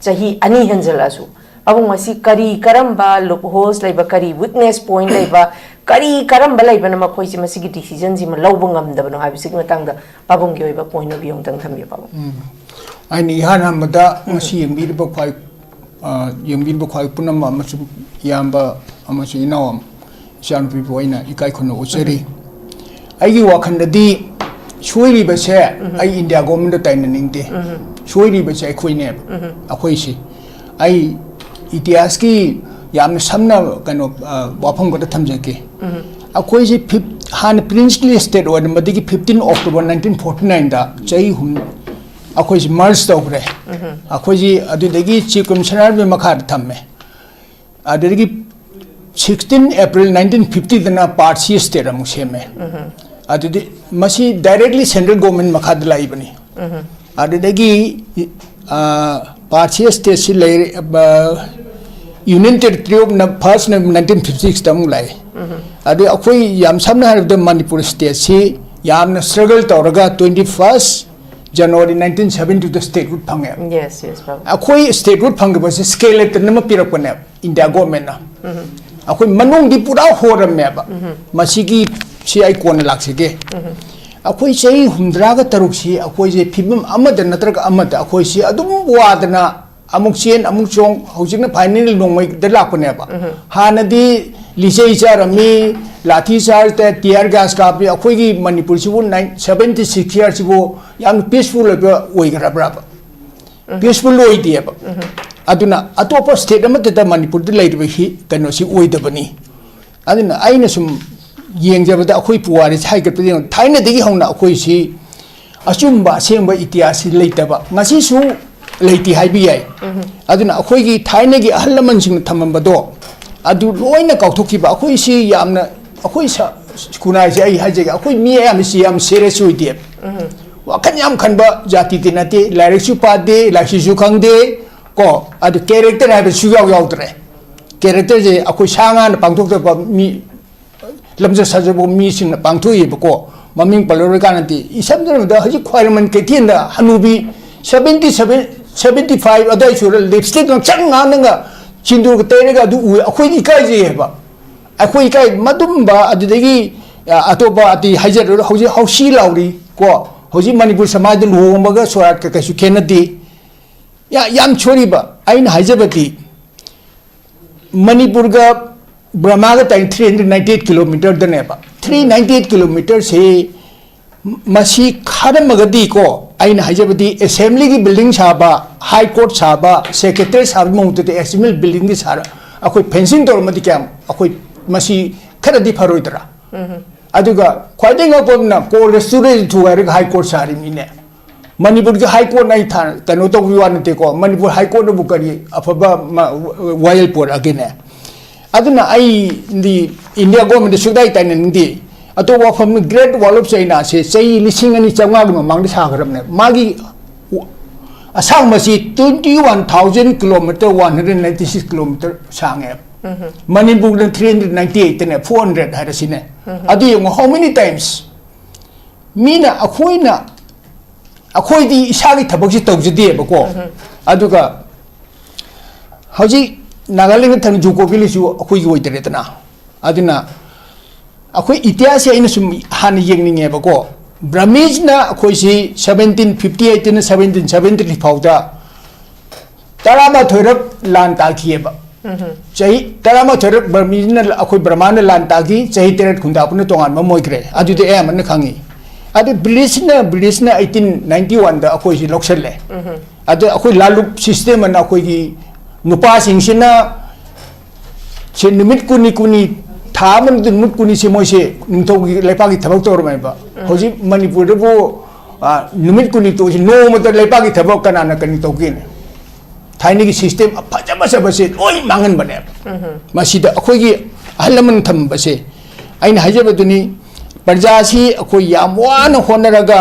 ꯆꯍꯤ ꯑꯅꯤ ꯍꯦꯟꯖꯜꯂꯛꯑꯁꯨ, ꯄꯥꯕꯨꯡ, ꯃꯁꯤ ꯀꯔꯤ ꯀꯔꯝꯕ loopholes ꯂꯩꯕ, ꯀꯔꯤ weakness point ꯂꯩꯕ, ꯀꯔꯤ ꯀꯔꯝꯕ ꯂꯩꯕꯅ ꯃꯈꯣꯏꯁꯦ ꯃꯁꯤꯒꯤ decision ꯁꯤꯃ ꯂꯧꯕ ꯉꯝꯗꯕꯅꯣ ꯍꯥꯏꯕꯁꯤꯒꯤ ꯃꯇꯥꯡꯗ ꯄꯥꯕꯨꯡꯒꯤ ꯑꯣꯏꯕ point of view ꯑꯃꯇꯪ ꯊꯝꯕꯤꯌꯨ, ꯄꯥꯕꯨꯡ꯫ ꯑꯩꯅ ꯏꯍꯥꯟ ꯍꯥꯟꯕꯗ ꯉꯁꯤ ꯌꯦꯡꯕꯤꯔꯤꯕ ꯈ꯭ꯋꯥꯏ ꯑ, ꯌꯦꯡꯕꯤꯔꯤꯕ ꯈ꯭ꯋꯥꯏ ꯄꯨꯝꯅꯃꯛ ꯑꯃꯁꯨꯡ ꯏꯌꯥꯝꯕ ꯑꯃꯁꯨꯡ ꯏꯅꯥꯎ ꯏꯆꯥꯅꯨꯄꯤꯕꯨ ꯑꯩꯅ ꯏꯀꯥꯏ ꯈꯨꯝꯅꯕ ꯎꯠꯆꯔꯤ꯫ ꯑꯩꯒꯤ ꯋꯥꯈꯜꯗꯗꯤ ꯁꯣꯏꯔꯤꯕꯁꯦ ꯑꯩ ꯏꯟꯗꯤꯌꯥ ꯒꯣꯔꯃꯦꯟꯗ ꯇꯥꯏꯅꯅꯤꯡꯗꯦ꯫ ꯁꯣꯏꯔꯤꯕꯁꯦ ꯑꯩꯈꯣꯏꯅꯦꯕ꯫ ꯑꯩꯈꯣꯏꯁꯤ ꯑꯩ ꯏꯇꯤꯍꯥꯁꯀꯤ ꯌꯥꯝꯅ ꯁꯝꯅ ꯀꯩꯅꯣ ꯑ, ꯋꯥꯐꯝ ꯈꯛꯇ ꯊꯝꯖꯒꯦ꯫ ꯑꯩꯈꯣꯏꯁꯤ ꯐꯤꯞ ꯍꯥꯟꯅ princely state ꯑꯣꯏꯔꯝꯕꯗꯒꯤ fifteen October nineteen forty nineꯗ ꯆꯍꯤ ꯍꯨꯝ ꯑꯩꯈꯣꯏꯁꯤ merge ꯇꯧꯈ꯭ꯔꯦ꯫ ꯑꯩꯈꯣꯏꯁꯤ ꯑꯗꯨꯗꯒꯤ Chief Commissionerꯒꯤ ꯃꯈꯥꯗ ꯊꯝꯃꯦ꯫ ꯑꯗꯨꯗꯒꯤ sixteen April nineteen fiftyꯗꯅ Part C state ꯑꯃꯨꯛ ꯁꯦꯝꯃꯦ꯫ ꯑꯗꯨꯗꯤ ꯃꯁꯤ directly central government ꯃꯈꯥꯗ ꯂꯥꯛꯏꯕꯅꯤ꯫ ꯑꯗꯨꯗꯒꯤ Part C stateꯁꯤ ꯂꯩꯔꯦ꯫ Union Territory of first nineteen fifty sixꯇ ꯑꯃꯨꯛ ꯂꯥꯛꯏ꯫ ꯑꯗꯨ ꯑꯩꯈꯣꯏ ꯌꯥꯝ ꯁꯝꯅ ꯍꯥꯏꯔꯕꯗ ꯃꯅꯤꯄꯨꯔ stateꯁꯤ ꯌꯥꯝꯅ struggle ꯇꯧꯔꯒ twenty first January nineteen seventyꯗ statehood ꯐꯪꯉꯦ꯫ Yes, yes, ꯄꯥꯕꯨꯡ꯫ ꯑꯩꯈꯣꯏ statehood ꯐꯪꯈꯤꯕꯁꯦ skeleton ꯑꯃ ꯄꯤꯔꯛꯄꯅꯦꯕ ꯏꯟꯗꯤꯌꯥ ꯒꯣꯔꯃꯦꯟꯅ꯫ ꯑꯩꯈꯣꯏ ꯃꯅꯨꯡꯗꯤ ꯄꯨꯔꯥ ꯍꯣꯔꯝꯃꯦꯕ꯫ ꯃꯁꯤꯒꯤ ꯁꯤ ꯑꯩ ꯀꯣꯟꯅ ꯂꯥꯛꯆꯒꯦ꯫ ꯑꯩꯈꯣꯏ ꯆꯍꯤ ꯍꯨꯝꯗ꯭ꯔꯥꯒ ꯇꯔꯨꯛꯁꯤ ꯑꯩꯈꯣꯏꯁꯦ ꯐꯤꯕꯝ ꯑꯃꯗ ꯅꯠꯇ꯭ꯔꯒ ꯑꯃꯗ ꯑꯩꯈꯣꯏꯁꯤ ꯑꯗꯨꯝ ꯋꯥꯗꯅ ꯑꯃꯨꯛ ꯆꯦꯟ ꯑꯃꯨꯛ ꯆꯣꯡ, ꯍꯧꯖꯤꯛꯅ finally ꯅꯣꯡꯃꯩꯗ ꯂꯥꯛꯄꯅꯦꯕ꯫ ꯍꯥꯟꯅꯗꯤ ꯂꯤꯆꯩ ꯆꯥꯔꯝꯃꯤ, ꯂꯥꯊꯤ ꯆꯥꯔ tear gas ꯀꯥꯞꯄꯤ꯫ ꯑꯩꯈꯣꯏꯒꯤ ꯃꯅꯤꯄꯨꯔꯁꯤꯕꯨ ꯅꯥꯏꯟ seventy six yearꯁꯤꯕꯨ ꯌꯥꯝꯅ peaceful ꯑꯣꯏꯕ ꯑꯣꯏꯈ꯭ꯔꯕ꯭ꯔꯕ? Peaceful ꯑꯣꯏꯗꯦꯕ꯫ ꯑꯗꯨꯅ ꯑꯇꯣꯞꯄ state ꯑꯃꯠꯇꯗ ꯃꯅꯤꯄꯨꯔꯗ ꯂꯩꯔꯤꯕ ꯍꯤ ꯀꯩꯅꯣꯁꯤ ꯑꯣꯏꯗꯕꯅꯤ꯫ ꯑꯗꯨꯅ ꯑꯩꯅ ꯁꯨꯝ ꯌꯦꯡꯖꯕꯗ ꯑꯩꯈꯣꯏ ꯄꯨꯋꯥꯔꯤꯁꯤ ꯍꯥꯏꯒꯠꯄꯗ ꯌꯦꯡꯉꯨ, ꯊꯥꯏꯅꯗꯒꯤ ꯍꯧꯅ ꯑꯩꯈꯣꯏꯁꯤ ꯑꯆꯨꯝꯕ ꯑꯁꯦꯡꯕ ꯏꯇꯤꯍꯥꯁꯁꯤ ꯂꯩꯇꯕ, ꯉꯁꯤꯁꯨ ꯂꯩꯇꯦ ꯍꯥꯏꯕ ꯌꯥꯏ꯫ ꯑꯗꯨꯅ ꯑꯩꯈꯣꯏꯒꯤ ꯊꯥꯏꯅꯒꯤ ꯑꯍꯜ ꯂꯃꯟꯁꯤꯡꯅ ꯊꯝꯃꯝꯕꯗꯣ ꯑꯗꯨ ꯂꯣꯏꯅ ꯀꯥꯎꯊꯣꯛꯈꯤꯕ꯫ ꯑꯩꯈꯣꯏꯁꯤ ꯌꯥꯝꯅ, ꯑꯩꯈꯣꯏ ꯁ-, ꯈꯨꯟꯅꯥꯏꯁꯦ ꯑꯩ ꯍꯥꯏꯖꯒꯦ, ꯑꯩꯈꯣꯏ ꯃꯤ ꯑꯌꯥꯝꯕꯁꯤ ꯌꯥꯝ serious ꯑꯣꯏꯗꯦꯕ꯫ ꯋꯥꯈꯜ ꯌꯥꯝ ꯈꯟꯕ ꯖꯥꯇꯤꯗꯤ ꯅꯠꯇꯦ, ꯂꯥꯏꯔꯤꯛꯁꯨ ꯄꯥꯗꯦ, ꯂꯥꯏꯁꯨꯁꯨ ꯈꯪꯗꯦ꯫ ꯀꯣ, ꯑꯗꯨ character ꯍꯥꯏꯕꯁꯨ ꯌꯥꯎ ꯌꯥꯎꯗ꯭ꯔꯦ꯫ ꯀꯦꯔꯦꯛꯇꯔꯁꯦ ꯑꯩꯈꯣꯏ ꯁꯥ ꯉꯥꯅ ꯄꯥꯡꯊꯣꯛꯇꯕ ꯃꯤ, ꯂꯝꯆꯠ ꯁꯥꯖꯠꯄ ꯃꯤꯁꯤꯡꯅ ꯄꯥꯡꯊꯣꯛꯏꯕꯀꯣ꯫ ꯃꯃꯤꯡ ꯄꯜꯂꯔꯣꯏ ꯀꯥꯟꯅꯗꯦ꯫ ꯏꯁꯝ ꯁꯝꯅꯗ ꯍꯧꯖꯤꯛ ꯈ꯭ꯋꯥꯏꯔꯝꯕꯟ ꯀꯩꯊꯦꯜꯗ ꯍꯅꯨꯕꯤ seventy seven, seventy five ꯑꯗꯨꯋꯥꯏ ꯁꯨꯔ ꯂꯤꯞꯁꯇꯤꯛ ꯉꯥꯛꯁꯪ ꯉꯥꯡꯉꯒ ꯁꯤꯟꯗꯨꯔꯒ ꯇꯩꯔꯒ ꯑꯗꯨ ꯎꯏ꯫ ꯑꯩꯈꯣꯏꯗꯤ ꯏꯀꯥꯏꯖꯩ ꯍꯥꯏꯕ꯫ ꯑꯩꯈꯣꯏ ꯏꯀꯥꯏ꯫ ꯃꯗꯨꯝꯕ ꯑꯗꯨꯗꯒꯤ, ꯑ, ꯑꯇꯣꯞꯄ ꯑꯇꯩ ꯍꯥꯏꯖꯔꯨꯔ꯫ ꯍꯧꯖꯤꯛ ꯍꯧꯁꯤ ꯂꯥꯎꯔꯤ ꯀꯣ꯫ ꯍꯧꯖꯤꯛ ꯃꯅꯤꯄꯨꯔ ꯁꯃꯥꯖꯗ ꯂꯨꯍꯣꯡꯕꯒ ꯁꯣꯔꯥꯠꯀ ꯀꯩꯁꯨ ꯈꯦꯠꯅꯗꯦ꯫ ꯌꯥ-, ꯌꯥꯝ ꯁꯣꯔꯤꯕ꯫ ꯑꯩꯅ ꯍꯥꯏꯖꯕꯗꯤ ꯃꯅꯤꯄꯨꯔꯒ ꯕꯔꯃꯥꯒ ꯇꯥꯏ three hundred ninety eight kilometerꯗꯅꯦꯕ꯫ Three ninety eight kilometerꯁꯤ ꯃꯁꯤ ꯈꯥꯔꯝꯃꯒꯗꯤꯀꯣ, ꯑꯩꯅ ꯍꯥꯏꯖꯕꯗꯤ assemblyꯒꯤ building ꯁꯥꯕ, high court ꯁꯥꯕ, secretariat ꯁꯥꯕꯒꯤ ꯃꯍꯨꯠꯇꯗꯤ assembly buildingꯗꯤ ꯁꯥꯔ ꯑꯩꯈꯣꯏ fencing ꯇꯧꯔꯝꯃꯗꯤ ꯀꯌꯥꯝ ꯑꯩꯈꯣꯏ ꯃꯁꯤ ꯈꯔꯗꯤ ꯐꯔꯣꯏꯗ꯭ꯔꯥ? ꯑꯗꯨꯒ ꯈ꯭ꯋꯥꯏꯗꯒꯤ ꯉꯛꯄ ꯑꯃꯅ cold storage ꯊꯨꯒꯥꯏꯔꯒ high court ꯁꯥꯔꯤꯃꯤꯅꯦ꯫ ꯃꯅꯤꯄꯨꯔꯒꯤ high courtꯅ ꯑꯩ ꯊꯥ-, ꯀꯩꯅꯣ ꯇꯧꯕꯒꯤ ꯋꯥ ꯅꯠꯇꯦꯀꯣ, ꯃꯅꯤꯄꯨꯔ high courtꯅꯕꯨ ꯀꯔꯤ ꯑꯐꯕ ꯃ-, ꯋꯥꯌꯦꯜ ꯄꯨꯔꯛꯑꯒꯦꯅꯦ꯫ ꯑꯗꯨꯅ ꯑꯩꯗꯤ India governmentꯗ ꯁꯨꯛꯇꯥꯏ ꯇꯥꯏꯅꯅꯤꯡꯗꯦ꯫ ꯑꯇꯣꯞꯄ ꯋꯥꯐꯝꯅ Great Wall of Chinaꯁꯦ ꯆꯍꯤ ꯂꯤꯁꯤꯡ ꯑꯅꯤ ꯆꯥꯝꯃꯉꯥꯒꯤ ꯃꯃꯥꯡꯗ ꯁꯥꯈ꯭ꯔꯕꯅꯦ꯫ ꯃꯥꯒꯤ ꯑꯁꯥꯡꯕꯁꯤ twenty one thousand kilometer, one hundred ninety six kilometer ꯁꯥꯡꯉꯦ꯫ ꯃꯅꯤꯄꯨꯔꯅ three hundred ninety eightꯅꯦ, four hundred ꯍꯥꯏꯔꯁꯤꯅꯦ꯫ ꯑꯗꯨ ꯌꯦꯡꯉꯣ, how many times? ꯃꯤꯅ, ꯑꯩꯈꯣꯏꯅ, ꯑꯩꯈꯣꯏꯗꯤ ꯏꯁꯥꯒꯤ ꯊꯕꯛꯁꯤ ꯇꯧꯖꯗꯦꯕꯀꯣ꯫ ꯑꯗꯨꯒ ꯍꯧꯖꯤꯛ ꯅꯥꯒꯥꯂꯦꯟꯗ ꯊꯝꯃꯤ ꯖꯨꯀꯣ ꯚꯦꯂꯤꯁꯨ ꯑꯩꯈꯣꯏꯒꯤ ꯑꯣꯏꯗꯔꯦꯗꯅ꯫ ꯑꯗꯨꯅ ꯑꯩꯈꯣꯏ ꯏꯇꯤꯍꯥꯁꯁꯦ ꯑꯩꯅ ꯁꯨꯝ ꯍꯥꯟꯅ ꯌꯦꯡꯅꯤꯡꯉꯦꯕꯀꯣ꯫ ꯕ꯭ꯔꯃꯤꯁꯅ ꯑꯩꯈꯣꯏꯁꯤ seventeen fifty eightꯅ seventeen seventy three ꯐꯥꯎꯗ ꯇꯔꯥꯃꯥꯊꯣꯏꯔꯛ ꯂꯥꯟ ꯇꯥꯈꯤꯑꯕ꯫ ꯆꯍꯤ ꯇꯔꯥꯃꯥꯊꯣꯏꯔꯛ ꯕꯔꯃꯤꯅ, ꯑꯩꯈꯣꯏ ꯕꯔꯃꯥꯅ ꯂꯥꯟ ꯇꯥꯈꯤ꯫ ꯆꯍꯤ ꯇꯔꯦꯠ ꯈꯨꯟꯗꯥꯄꯅ ꯇꯣꯉꯥꯟꯕ ꯑꯃ ꯑꯣꯏꯈ꯭ꯔꯦ꯫ ꯑꯗꯨꯗꯤ ꯑꯌꯥꯝꯕꯅ ꯈꯪꯉꯤ꯫ ꯑꯗꯨ ꯕ꯭ꯔꯤꯇꯤꯁꯅ, ꯕ꯭ꯔꯤꯇꯤꯁꯅ eighteen ninety oneꯗ ꯑꯩꯈꯣꯏꯁꯤ ꯂꯧꯁꯜꯂꯦ꯫ ꯑꯗ ꯑꯩꯈꯣꯏ ꯂꯥꯂꯨꯞ system ꯑꯅ ꯑꯩꯈꯣꯏꯒꯤ ꯅꯨꯄꯥꯁꯤꯡꯁꯤꯅ ꯁꯦ ꯅꯨꯃꯤꯠ ꯀꯨꯟꯅꯤ, ꯀꯨꯟꯅꯤ, ꯊꯥ ꯑꯃꯗ ꯅꯨꯃꯤꯠ ꯀꯨꯟꯅꯤꯁꯦ ꯃꯣꯏꯁꯦ ꯅꯤꯡꯊꯧꯒꯤ ꯂꯩꯄꯥꯛꯀꯤ ꯊꯕꯛ ꯇꯧꯔꯝꯃꯦꯕ꯫ ꯍꯧꯖꯤꯛ ꯃꯅꯤꯄꯨꯔꯗꯕꯨ, ꯑ, ꯅꯨꯃꯤꯠ ꯀꯨꯟꯅꯤ ꯇꯣꯛꯑꯁꯤ, ꯅꯣꯡꯃꯇ ꯂꯩꯄꯥꯛꯀꯤ ꯊꯕꯛ ꯀꯅꯥꯅ ꯀꯔꯤ ꯇꯧꯒꯦꯅꯦ? ꯊꯥꯏꯅꯒꯤ system ꯐꯖ ꯐꯖꯕꯁꯦ ꯂꯣꯏ ꯃꯥꯡꯍꯟꯕꯅꯦꯕ꯫ ꯃꯁꯤꯗ ꯑꯩꯈꯣꯏꯒꯤ ꯑꯍꯜ ꯂꯃꯟ ꯊꯝꯕꯁꯦ, ꯑꯩꯅ ꯍꯥꯏꯖꯕꯗꯨꯅꯤ, ꯄ꯭ꯔꯖꯥꯁꯤ ꯑꯩꯈꯣꯏ ꯌꯥꯝ ꯋꯥꯅ ꯍꯣꯠꯅꯔꯒ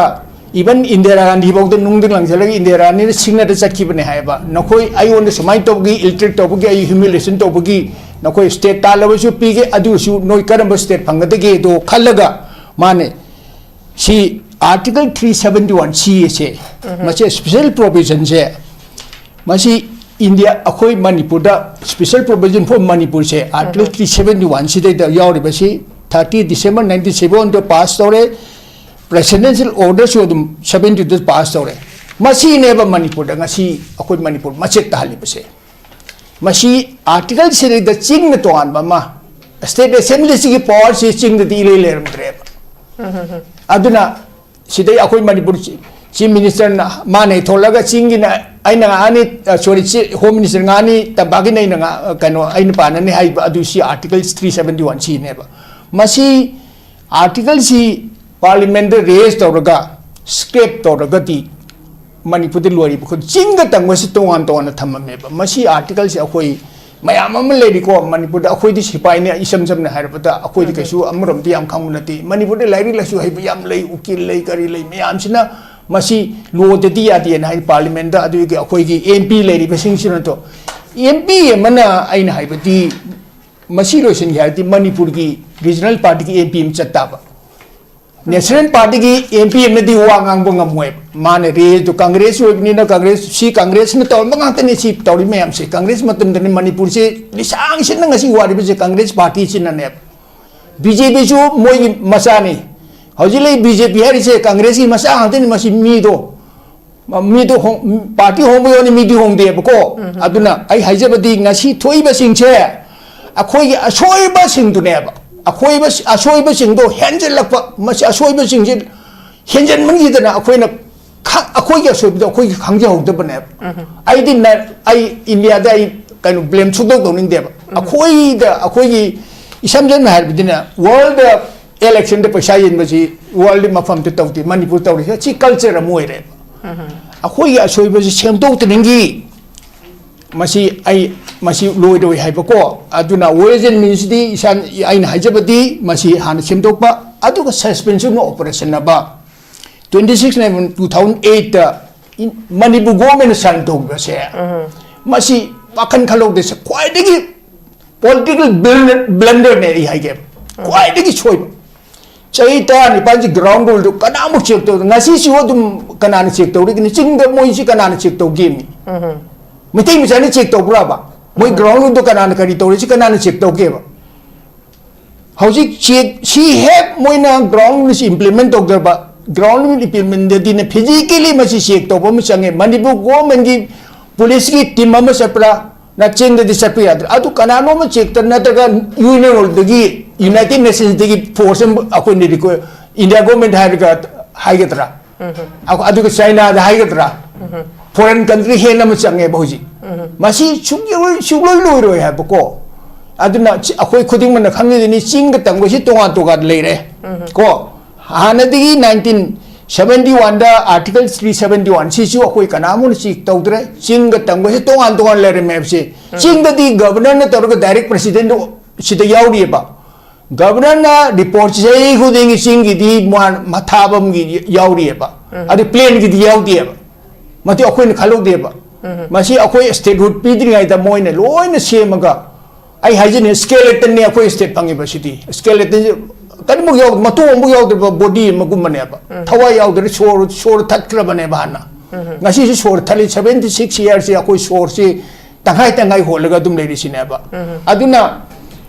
Even ꯏꯟꯗꯤꯔꯥ ꯒꯥꯟꯙꯤ ꯐꯥꯎꯗ ꯅꯨꯡꯗ ꯂꯪꯁꯤꯜꯂꯒ ꯏꯟꯗꯤꯔꯥ ꯒꯥꯟꯙꯤꯅ ꯁꯤꯡꯅꯗ ꯆꯠꯈꯤꯕꯅꯦ ꯍꯥꯏꯕ, "ꯅꯈꯣꯏ ꯑꯩꯉꯣꯟꯗ ꯁꯨꯃꯥꯏꯅ ꯇꯧꯕꯒꯤ, ꯏꯜ ꯇ꯭ꯔꯤꯠ ꯇꯧꯕꯒꯤ, ꯑꯩ ꯍ꯭ꯌꯨꯃꯤꯂꯤꯌꯦꯁꯟ ꯇꯧꯕꯒꯤ ꯅꯈꯣꯏ ꯁ꯭ꯇꯦꯠ ꯇꯥꯜꯂꯕꯁꯨ ꯄꯤꯒꯦ, ꯑꯗꯨꯁꯨ ꯅꯣꯏ ꯀꯔꯝꯕ ꯁ꯭ꯇꯦꯠ ꯐꯪꯒꯗꯒꯦꯗꯣ ꯈꯜꯂꯒ ꯃꯥꯅꯦ ꯁꯤ ꯑꯥꯔꯇꯤꯀꯜ ꯊ꯭ꯔꯤ ꯁꯕꯦꯟꯇꯤ ꯋꯥꯟ ꯁꯤ ꯑꯁꯦ, ꯃꯁꯤ ꯁ꯭ꯄꯦꯁꯦꯜ ꯄ꯭ꯔꯣꯚꯤꯖꯟꯁꯦ, ꯃꯁꯤ ꯏꯟꯗꯤꯌꯥ, ꯑꯩꯈꯣꯏ ꯃꯅꯤꯄꯨꯔꯗ ꯁ꯭ꯄꯦꯁꯦꯜ ꯄ꯭ꯔꯣꯚꯤꯖꯟ ꯐꯣꯔ ꯃꯅꯤꯄꯨꯔꯁꯦ ꯑꯥꯔꯇꯤꯀꯜ ꯊ꯭ꯔꯤ ꯁꯕꯦꯟꯇꯤ ꯋꯥꯟ ꯁꯤꯗꯩꯗ ꯌꯥꯎꯔꯤꯕꯁꯤ ꯊꯥꯔꯇꯤ ꯗꯤꯁꯦꯝꯕꯔ ꯅꯥꯏꯟꯇꯤꯟ ꯁꯕꯦꯟꯇꯤꯗ ꯄꯥꯁ ꯇꯧꯔꯦ꯫ ꯄ꯭ꯔꯦꯁꯤꯗꯦꯟꯁꯤꯌꯦꯜ ꯑꯣꯔꯗꯔꯁꯨ ꯑꯗꯨꯝ ꯁꯕꯦꯟꯇꯤꯗ ꯄꯥꯁ ꯇꯧꯔꯦ꯫ ꯃꯁꯤꯅꯦꯕ ꯃꯅꯤꯄꯨꯔꯗ ꯉꯁꯤ ꯑꯩꯈꯣꯏ ꯃꯅꯤꯄꯨꯔ ꯃꯆꯦꯠ ꯇꯥꯍꯜꯂꯤꯕꯁꯦ꯫ ꯃꯁꯤ ꯑꯥꯔꯇꯤꯀꯜ ꯁꯤꯗꯩꯗ ꯆꯤꯡꯅ ꯇꯣꯉꯥꯟꯕ ꯑꯃ, ꯁ꯭ꯇꯦꯠ ꯑꯦꯁꯦꯝꯕ꯭ꯂꯤꯁꯤꯒꯤ ꯄꯋꯥꯔꯁꯤ ꯆꯤꯡꯗꯗꯤ ꯏꯂꯩ ꯂꯩꯔꯝꯗ꯭ꯔꯦꯕ꯫ ꯑꯗꯨꯅ ꯁꯤꯗꯩ ꯑꯩꯈꯣꯏ ꯃꯅꯤꯄꯨꯔ ꯆꯤ-, ꯆꯤꯐ ꯃꯤꯅꯤꯁꯇꯔꯅ ꯃꯥꯅ ꯍꯦꯛ ꯊꯣꯛꯂꯒ ꯆꯤꯡꯒꯤꯅ ꯑꯩꯅ ꯉꯥꯡꯉꯅꯤ, ꯑ, ꯁꯣꯔꯤ, ꯆꯤ-, ꯍꯣꯝ ꯃꯤꯅꯤꯁꯇꯔ ꯉꯥꯡꯉꯅꯤ, ꯇꯝꯄꯥꯛꯀꯤꯅ ꯑꯩꯅ ꯉꯥ-, ꯀꯩꯅꯣ, ꯑꯩꯅ ꯄꯥꯟꯅꯅꯤ ꯍꯥꯏꯕ ꯑꯗꯨ ꯁꯤ ꯑꯥꯔꯇꯤꯀꯜ ꯊ꯭ꯔꯤ ꯁꯕꯦꯟꯇꯤ ꯋꯥꯟ ꯁꯤꯅꯦꯕ꯫ ꯃꯁꯤ ꯑꯥꯔꯇꯤꯀꯜꯁꯤ ꯄꯥꯔꯂꯤꯌꯥꯃꯦꯟꯗ ꯔꯦꯖ ꯇꯧꯔꯒ, ꯁ꯭ꯀ꯭ꯔꯦꯞ ꯇꯧꯔꯒꯗꯤ ꯃꯅꯤꯄꯨꯔꯗ ꯂꯣꯏꯔꯤꯕ ꯈꯨꯗꯤꯡ ꯆꯤꯡꯒ ꯇꯝꯒꯁꯤ ꯇꯣꯉꯥꯟ ꯇꯣꯉꯥꯟꯅ ꯊꯝꯃꯝꯃꯦꯕ꯫ ꯃꯁꯤ ꯑꯥꯔꯇꯤꯀꯜꯁꯤ ꯑꯩꯈꯣꯏ ꯃꯌꯥꯝ ꯑꯃ ꯂꯩꯔꯤꯀꯣ, ꯃꯅꯤꯄꯨꯔꯗ ꯑꯩꯈꯣꯏꯗꯤ ꯁꯤꯐꯥꯏꯅꯦ, ꯏꯁꯝ ꯁꯝꯅ ꯍꯥꯏꯔꯕꯗ ꯑꯩꯈꯣꯏꯗꯤ ꯀꯩꯁꯨ ꯑꯃꯔꯣꯝꯗ ꯌꯥꯝ ꯈꯪꯕ ꯅꯠꯇꯦ꯫ ꯃꯅꯤꯄꯨꯔꯗ ꯂꯥꯏꯔꯤꯛ ꯂꯥꯏꯁꯨ ꯍꯩꯕ ꯌꯥꯝ ꯂꯩ, ꯎꯀꯤꯜ ꯂꯩ, ꯀꯔꯤ ꯂꯩ, ꯃꯌꯥꯝꯁꯤꯅ ꯃꯁꯤ ꯂꯣꯗꯗꯤ ꯌꯥꯗꯦꯅ ꯍꯥꯏ ꯄꯥꯔꯂꯤꯌꯥꯃꯦꯟꯗ, ꯑꯗꯨꯒꯤ ꯑꯩꯈꯣꯏꯒꯤ ꯑꯦꯝ ꯄꯤ ꯂꯩꯔꯤꯕꯁꯤꯡꯁꯤꯅ ꯇꯣ-, ꯑꯦꯝ ꯄꯤ ꯑꯃꯅ, ꯑꯩꯅ ꯍꯥꯏꯕꯗꯤ, ꯃꯁꯤ ꯂꯣꯏꯁꯤꯟꯒꯦ ꯍꯥꯏꯔꯗꯤ ꯃꯅꯤꯄꯨꯔꯒꯤ ꯔꯤꯖꯅꯦꯜ ꯄꯥꯔꯇꯤꯒꯤ ꯑꯦꯝ ꯄꯤ ꯑꯃ ꯆꯠ ꯇꯥꯕ꯫ ꯅꯦꯁꯅꯦꯜ ꯄꯥꯔꯇꯤꯒꯤ ꯑꯦꯝ ꯄꯤ ꯑꯃꯅꯗꯤ ꯋꯥ ꯉꯥꯡꯕ ꯉꯝꯃꯣꯏꯕ꯫ ꯃꯥꯅ ꯔꯦꯁꯇꯨ ꯀꯪꯒ꯭ꯔꯦꯁ ꯑꯣꯏꯕꯅꯤꯅ, ꯀꯪꯒ꯭ꯔꯦꯁ, ꯁꯤ ꯀꯪꯒ꯭ꯔꯦꯁꯅ ꯇꯧꯔꯝꯕ ꯉꯥꯛꯇꯅꯤ, ꯁꯤ ꯇꯧꯔꯤ ꯃꯌꯥꯝꯁꯦ꯫ ꯀꯪꯒ꯭ꯔꯦꯁ ꯃꯇꯝꯗꯅꯤ ꯃꯅꯤꯄꯨꯔꯁꯦ ꯂꯤꯁꯥꯡ ꯁꯤꯠꯅ ꯉꯁꯤ ꯋꯥꯔꯤꯕꯁꯦ ꯀꯪꯒ꯭ꯔꯦꯁ ꯄꯥꯔꯇꯤꯁꯤꯅꯅꯦꯕ꯫ ꯕꯤ ꯖꯦ ꯄꯤꯁꯨ ꯃꯣꯏꯒꯤ ꯃꯆꯥꯅꯤ꯫ ꯍꯧꯖꯤꯛ ꯂꯩ ꯕꯤ ꯖꯦ ꯄꯤ ꯍꯥꯏꯔꯤꯁꯦ ꯀꯪꯒ꯭ꯔꯦꯁꯀꯤ ꯃꯆꯥ ꯉꯥꯛꯇꯅꯤ꯫ ꯃꯁꯤ ꯃꯤꯗꯣ, ꯃꯤꯗꯣ ꯍꯣꯡ-, ꯄꯥꯔꯇꯤ ꯍꯣꯡꯕ ꯌꯥꯎꯅꯤ, ꯃꯤꯗꯤ ꯍꯣꯡꯗꯦꯕꯀꯣ꯫ ꯑꯗꯨꯅ ꯑꯩ ꯍꯥꯏꯖꯕꯗꯤ ꯉꯁꯤ ꯊꯣꯛꯏꯕꯁꯤꯡꯁꯦ ꯑꯩꯈꯣꯏꯒꯤ ꯑꯁꯣꯏꯕꯁꯤꯡꯗꯨꯅꯦꯕ꯫ ꯑꯩꯈꯣꯏꯕ-, ꯑꯁꯣꯏꯕꯁꯤꯡꯗꯣ ꯍꯦꯟꯖꯤꯜꯂꯛꯄ, ꯃꯁꯤ ꯑꯁꯣꯏꯕꯁꯤꯡꯁꯦ ꯍꯦꯟꯖꯟꯃꯟꯈꯤꯗꯅ ꯑꯩꯈꯣꯏꯅ ꯈ-, ꯑꯩꯈꯣꯏꯒꯤ ꯑꯁꯣꯏꯕꯗꯣ ꯑꯩꯈꯣꯏꯒꯤ ꯈꯪꯖꯍꯧꯗꯕꯅꯦꯕ꯫ ꯑꯩꯗꯤ ꯅ-, ꯑꯩ ꯏꯟꯗꯤꯌꯥꯗ ꯑꯩ ꯀꯩꯅꯣ ꯕ꯭ꯂꯦꯝ ꯁꯨꯡꯇꯧ ꯇꯧꯅꯤꯡꯗꯦꯕ꯫ ꯑꯩꯈꯣꯏꯗ, ꯑꯩꯈꯣꯏꯒꯤ ꯏꯁꯝ ꯁꯝꯅ ꯍꯥꯏꯔꯕꯗꯤꯅꯦ, ꯋꯥꯔꯜꯗ ꯏꯂꯦꯛꯁꯟꯗ ꯄꯩꯁꯥ ꯌꯦꯟꯕꯁꯤ ꯋꯥꯔꯜꯗ ꯃꯐꯝꯗ ꯇꯧꯗꯦ, ꯃꯅꯤꯄꯨꯔ ꯇꯧꯔꯤꯁꯦ꯫ ꯁꯤ ꯀꯜꯆꯔ ꯑꯃ ꯑꯣꯏꯔꯦꯕ꯫ ꯑꯩꯈꯣꯏꯒꯤ ꯑꯁꯣꯏꯕꯁꯤ ꯁꯦꯝꯗꯣꯛꯇꯅꯤꯡꯒꯤ ꯃꯁꯤ ꯑꯩ, ꯃꯁꯤ ꯂꯣꯏꯔꯣꯏ ꯍꯥꯏꯕꯀꯣ꯫ ꯑꯗꯨꯅ Ways and Meansꯗꯤ ꯏꯁꯥ, ꯑꯩꯅ ꯍꯥꯏꯖꯕꯗꯤ ꯃꯁꯤ ꯍꯥꯟꯅ ꯁꯦꯝꯗꯣꯛꯄ, ꯑꯗꯨꯒ suspension of operation ꯑꯃ, twenty six November two thousand ꯑꯩꯠꯇ ꯃꯅꯤꯄꯨꯔ ꯒꯣꯔꯃꯦꯟꯅ ꯁꯥꯏꯟ ꯇꯧꯈꯤꯕꯁꯦ, ꯃꯁꯤ ꯋꯥꯈꯜ ꯈꯜꯍꯧꯗꯦꯁꯦ ꯈ꯭ꯋꯥꯏꯗꯒꯤ ꯄꯣꯂꯤꯇꯤꯀꯦꯜ ꯕ꯭ꯂꯟꯗꯔꯅꯦ ꯑꯩ ꯍꯥꯏꯒꯦ꯫ ꯈ꯭ꯋꯥꯏꯗꯒꯤ ꯁꯣꯏꯕ꯫ ꯆꯍꯤ ꯇꯔꯥꯅꯤꯄꯥꯟꯁꯤ ꯒ꯭ꯔꯥꯎꯟ ꯔꯨꯜꯗꯨ ꯀꯅꯥꯃꯨꯛ ꯆꯦꯛ ꯇꯧꯗꯦ꯫ ꯉꯁꯤꯁꯨ ꯑꯗꯨꯝ ꯀꯅꯥꯅ ꯆꯦꯛ ꯇꯧꯔꯤꯒꯅꯤ? ꯆꯤꯡꯗ ꯃꯣꯏꯁꯤ ꯀꯅꯥꯅ ꯆꯦꯛ ꯇꯧꯒꯦꯃꯤ? ꯃꯩꯇꯩ ꯃꯆꯥꯅ ꯆꯦꯛ ꯇꯧꯕ꯭ꯔꯕ? ꯃꯣꯏ ꯒ꯭ꯔꯥꯎꯟ ꯔꯨꯜꯗꯣ ꯀꯅꯥꯅ ꯀꯔꯤ ꯇꯧꯔꯤꯁꯤ ꯀꯅꯥꯅ ꯆꯦꯛ ꯇꯧꯒꯦꯕ? ꯍꯧꯖꯤꯛ ꯆꯦꯛ ꯁꯤ ꯍꯦꯛ ꯃꯣꯏꯅ ꯒ꯭ꯔꯥꯎꯟ ꯔꯨꯜꯁꯤ ꯏꯝꯄ꯭ꯂꯤꯃꯦꯟ ꯇꯧꯗ꯭ꯔꯕ, ꯒ꯭ꯔꯥꯎꯟ ꯔꯨꯜ ꯏꯝꯄ꯭ꯂꯤꯃꯦꯟꯗꯗꯤꯅ ꯐꯤꯖꯤꯀꯦꯂꯤ ꯃꯁꯤ ꯆꯦꯛ ꯇꯧꯕ ꯑꯃ ꯆꯪꯉꯦ꯫ ꯃꯅꯤꯄꯨꯔ ꯒꯣꯔꯃꯦꯟꯒꯤ ꯄꯨꯂꯤꯁꯀꯤ ꯇꯤꯝ ꯑꯃ ꯆꯠꯄ꯭ꯔꯥ? ꯅ ꯆꯤꯡꯗꯗꯤ ꯆꯠꯄ ꯌꯥꯗ꯭ꯔꯦ꯫ ꯑꯗꯨ ꯀꯅꯥꯅꯣꯝ ꯑꯃ ꯆꯦꯛꯇ ꯅꯠꯇ꯭ꯔꯒ ꯌꯨ ꯑꯦꯟ ꯑꯣꯗꯒꯤ, ꯌꯨꯅꯥꯏꯇꯦꯗ ꯅꯦꯁꯟꯁꯗꯒꯤ ꯐꯣꯔꯁ ꯑꯃ ꯑꯩꯈꯣꯏꯅ ꯔꯤꯀ꯭ꯋꯦ-, ꯏꯟꯗꯤꯌꯥ ꯒꯣꯔꯃꯦꯟꯗ ꯍꯥꯏꯔꯒ ꯍꯥꯏꯒꯗ꯭ꯔꯥ? ꯑꯗꯨꯒ ꯆꯥꯏꯅꯥꯗ ꯍꯥꯏꯒꯗ꯭ꯔꯥ? ꯐꯣꯔꯦꯟ ꯀꯟꯇ꯭ꯔꯤ ꯍꯦꯟꯅ ꯑꯃ ꯆꯪꯉꯦꯕ ꯍꯧꯖꯤꯛ꯫ ꯃꯁꯤ ꯁꯨꯡꯂꯣꯏ, ꯁꯨꯡꯂꯣꯏ ꯂꯣꯏꯔꯣꯏ ꯍꯥꯏꯕꯀꯣ꯫ ꯑꯗꯨꯅ ꯆꯤ-, ꯑꯩꯈꯣꯏ ꯈꯨꯗꯤꯡꯃꯛꯅ ꯈꯪꯉꯤꯗꯨꯅꯤ, ꯆꯤꯡꯒ ꯇꯝꯒꯁꯤ ꯇꯣꯉꯥꯟ ꯇꯣꯉꯥꯟ ꯂꯩꯔꯦ ꯀꯣ꯫ ꯍꯥꯟꯅꯗꯒꯤ ꯅꯥꯏꯟꯇꯤꯟ ꯁꯚꯦꯟꯇꯤ ꯋꯥꯟꯗ ꯑꯥꯔꯇꯤꯀꯜ ꯊ꯭ꯔꯤ ꯁꯚꯦꯟꯇꯤ ꯋꯥꯟ ꯁꯤꯁꯨ ꯑꯩꯈꯣꯏ ꯀꯅꯥꯃꯨꯛꯅ ꯆꯦꯛ ꯇꯧꯗ꯭ꯔꯦ꯫ ꯆꯤꯡꯒ ꯇꯝꯒꯁꯤ ꯇꯣꯉꯥꯟ ꯇꯣꯉꯥꯟ ꯂꯩꯔꯝꯃꯦ ꯍꯥꯏꯕꯁꯦ꯫ ꯆꯤꯡꯗꯗꯤ ꯒꯕꯔꯅꯔꯅ ꯇꯧꯔꯒ ꯗꯥꯏꯔꯦꯛ ꯄ꯭ꯔꯁꯤꯗꯦꯟꯗꯨ ꯁꯤꯗ ꯌꯥꯎꯔꯤꯑꯕ꯫ ꯒꯕꯔꯅꯔꯅ ꯔꯤꯄꯣꯔꯠ ꯆꯍꯤ ꯈꯨꯗꯤꯡꯒꯤ ꯆꯤꯡꯒꯤꯗꯤ ꯃꯥ-, ꯃꯊꯥꯕꯝꯒꯤ ꯌꯥꯎꯔꯤꯑꯕ꯫ ꯑꯗꯨ ꯄ꯭ꯂꯦꯟꯒꯤꯗꯤ ꯌꯥꯎꯗꯦꯕ꯫ ꯃꯗꯨ ꯑꯩꯈꯣꯏꯅ ꯈꯜꯍꯧꯗꯦꯕ꯫ ꯃꯁꯤ ꯑꯩꯈꯣꯏ ꯁ꯭ꯇꯦꯠꯍꯨꯗ ꯄꯤꯗ꯭ꯔꯤꯉꯩꯗ ꯃꯣꯏꯅ ꯂꯣꯏꯅ ꯁꯦꯝꯃꯒ, ꯑꯩ ꯍꯥꯏꯖꯅꯤ, ꯁ꯭ꯀꯦꯂꯦꯇꯟꯅꯤ ꯑꯩꯈꯣꯏ ꯁ꯭ꯇꯦꯠ ꯐꯪꯉꯤꯕꯁꯤꯗꯤ꯫ ꯁ꯭ꯀꯦꯂꯦꯇꯟꯁꯤ ꯀꯔꯤꯃꯨꯛ ꯌꯥꯎ-, ꯃꯇꯣꯡ ꯑꯃꯨꯛ ꯌꯥꯎꯗ꯭ꯔꯤꯕ ꯕꯣꯗꯤ ꯑꯃꯒꯨꯝꯕꯅꯦꯕ꯫ ꯊꯋꯥꯏ ꯌꯥꯎꯗ꯭ꯔꯦ, ꯁꯣꯔ, ꯁꯣꯔ ꯊꯠꯈ꯭ꯔꯕꯅꯦꯕ ꯍꯥꯟꯅ꯫ ꯉꯁꯤꯁꯤ ꯁꯣꯔ ꯊꯠꯂꯤ, ꯁꯚꯦꯟꯇꯤ ꯁꯤꯛꯁ ꯏꯌꯥꯔꯁꯤ ꯑꯩꯈꯣꯏ ꯁꯣꯔꯁꯤ ꯇꯪꯈꯥꯏ ꯇꯪꯈꯥꯏ ꯍꯣꯜꯂꯒ ꯑꯗꯨꯝ ꯂꯩꯔꯤꯁꯤꯅꯦꯕ꯫ ꯑꯗꯨꯅ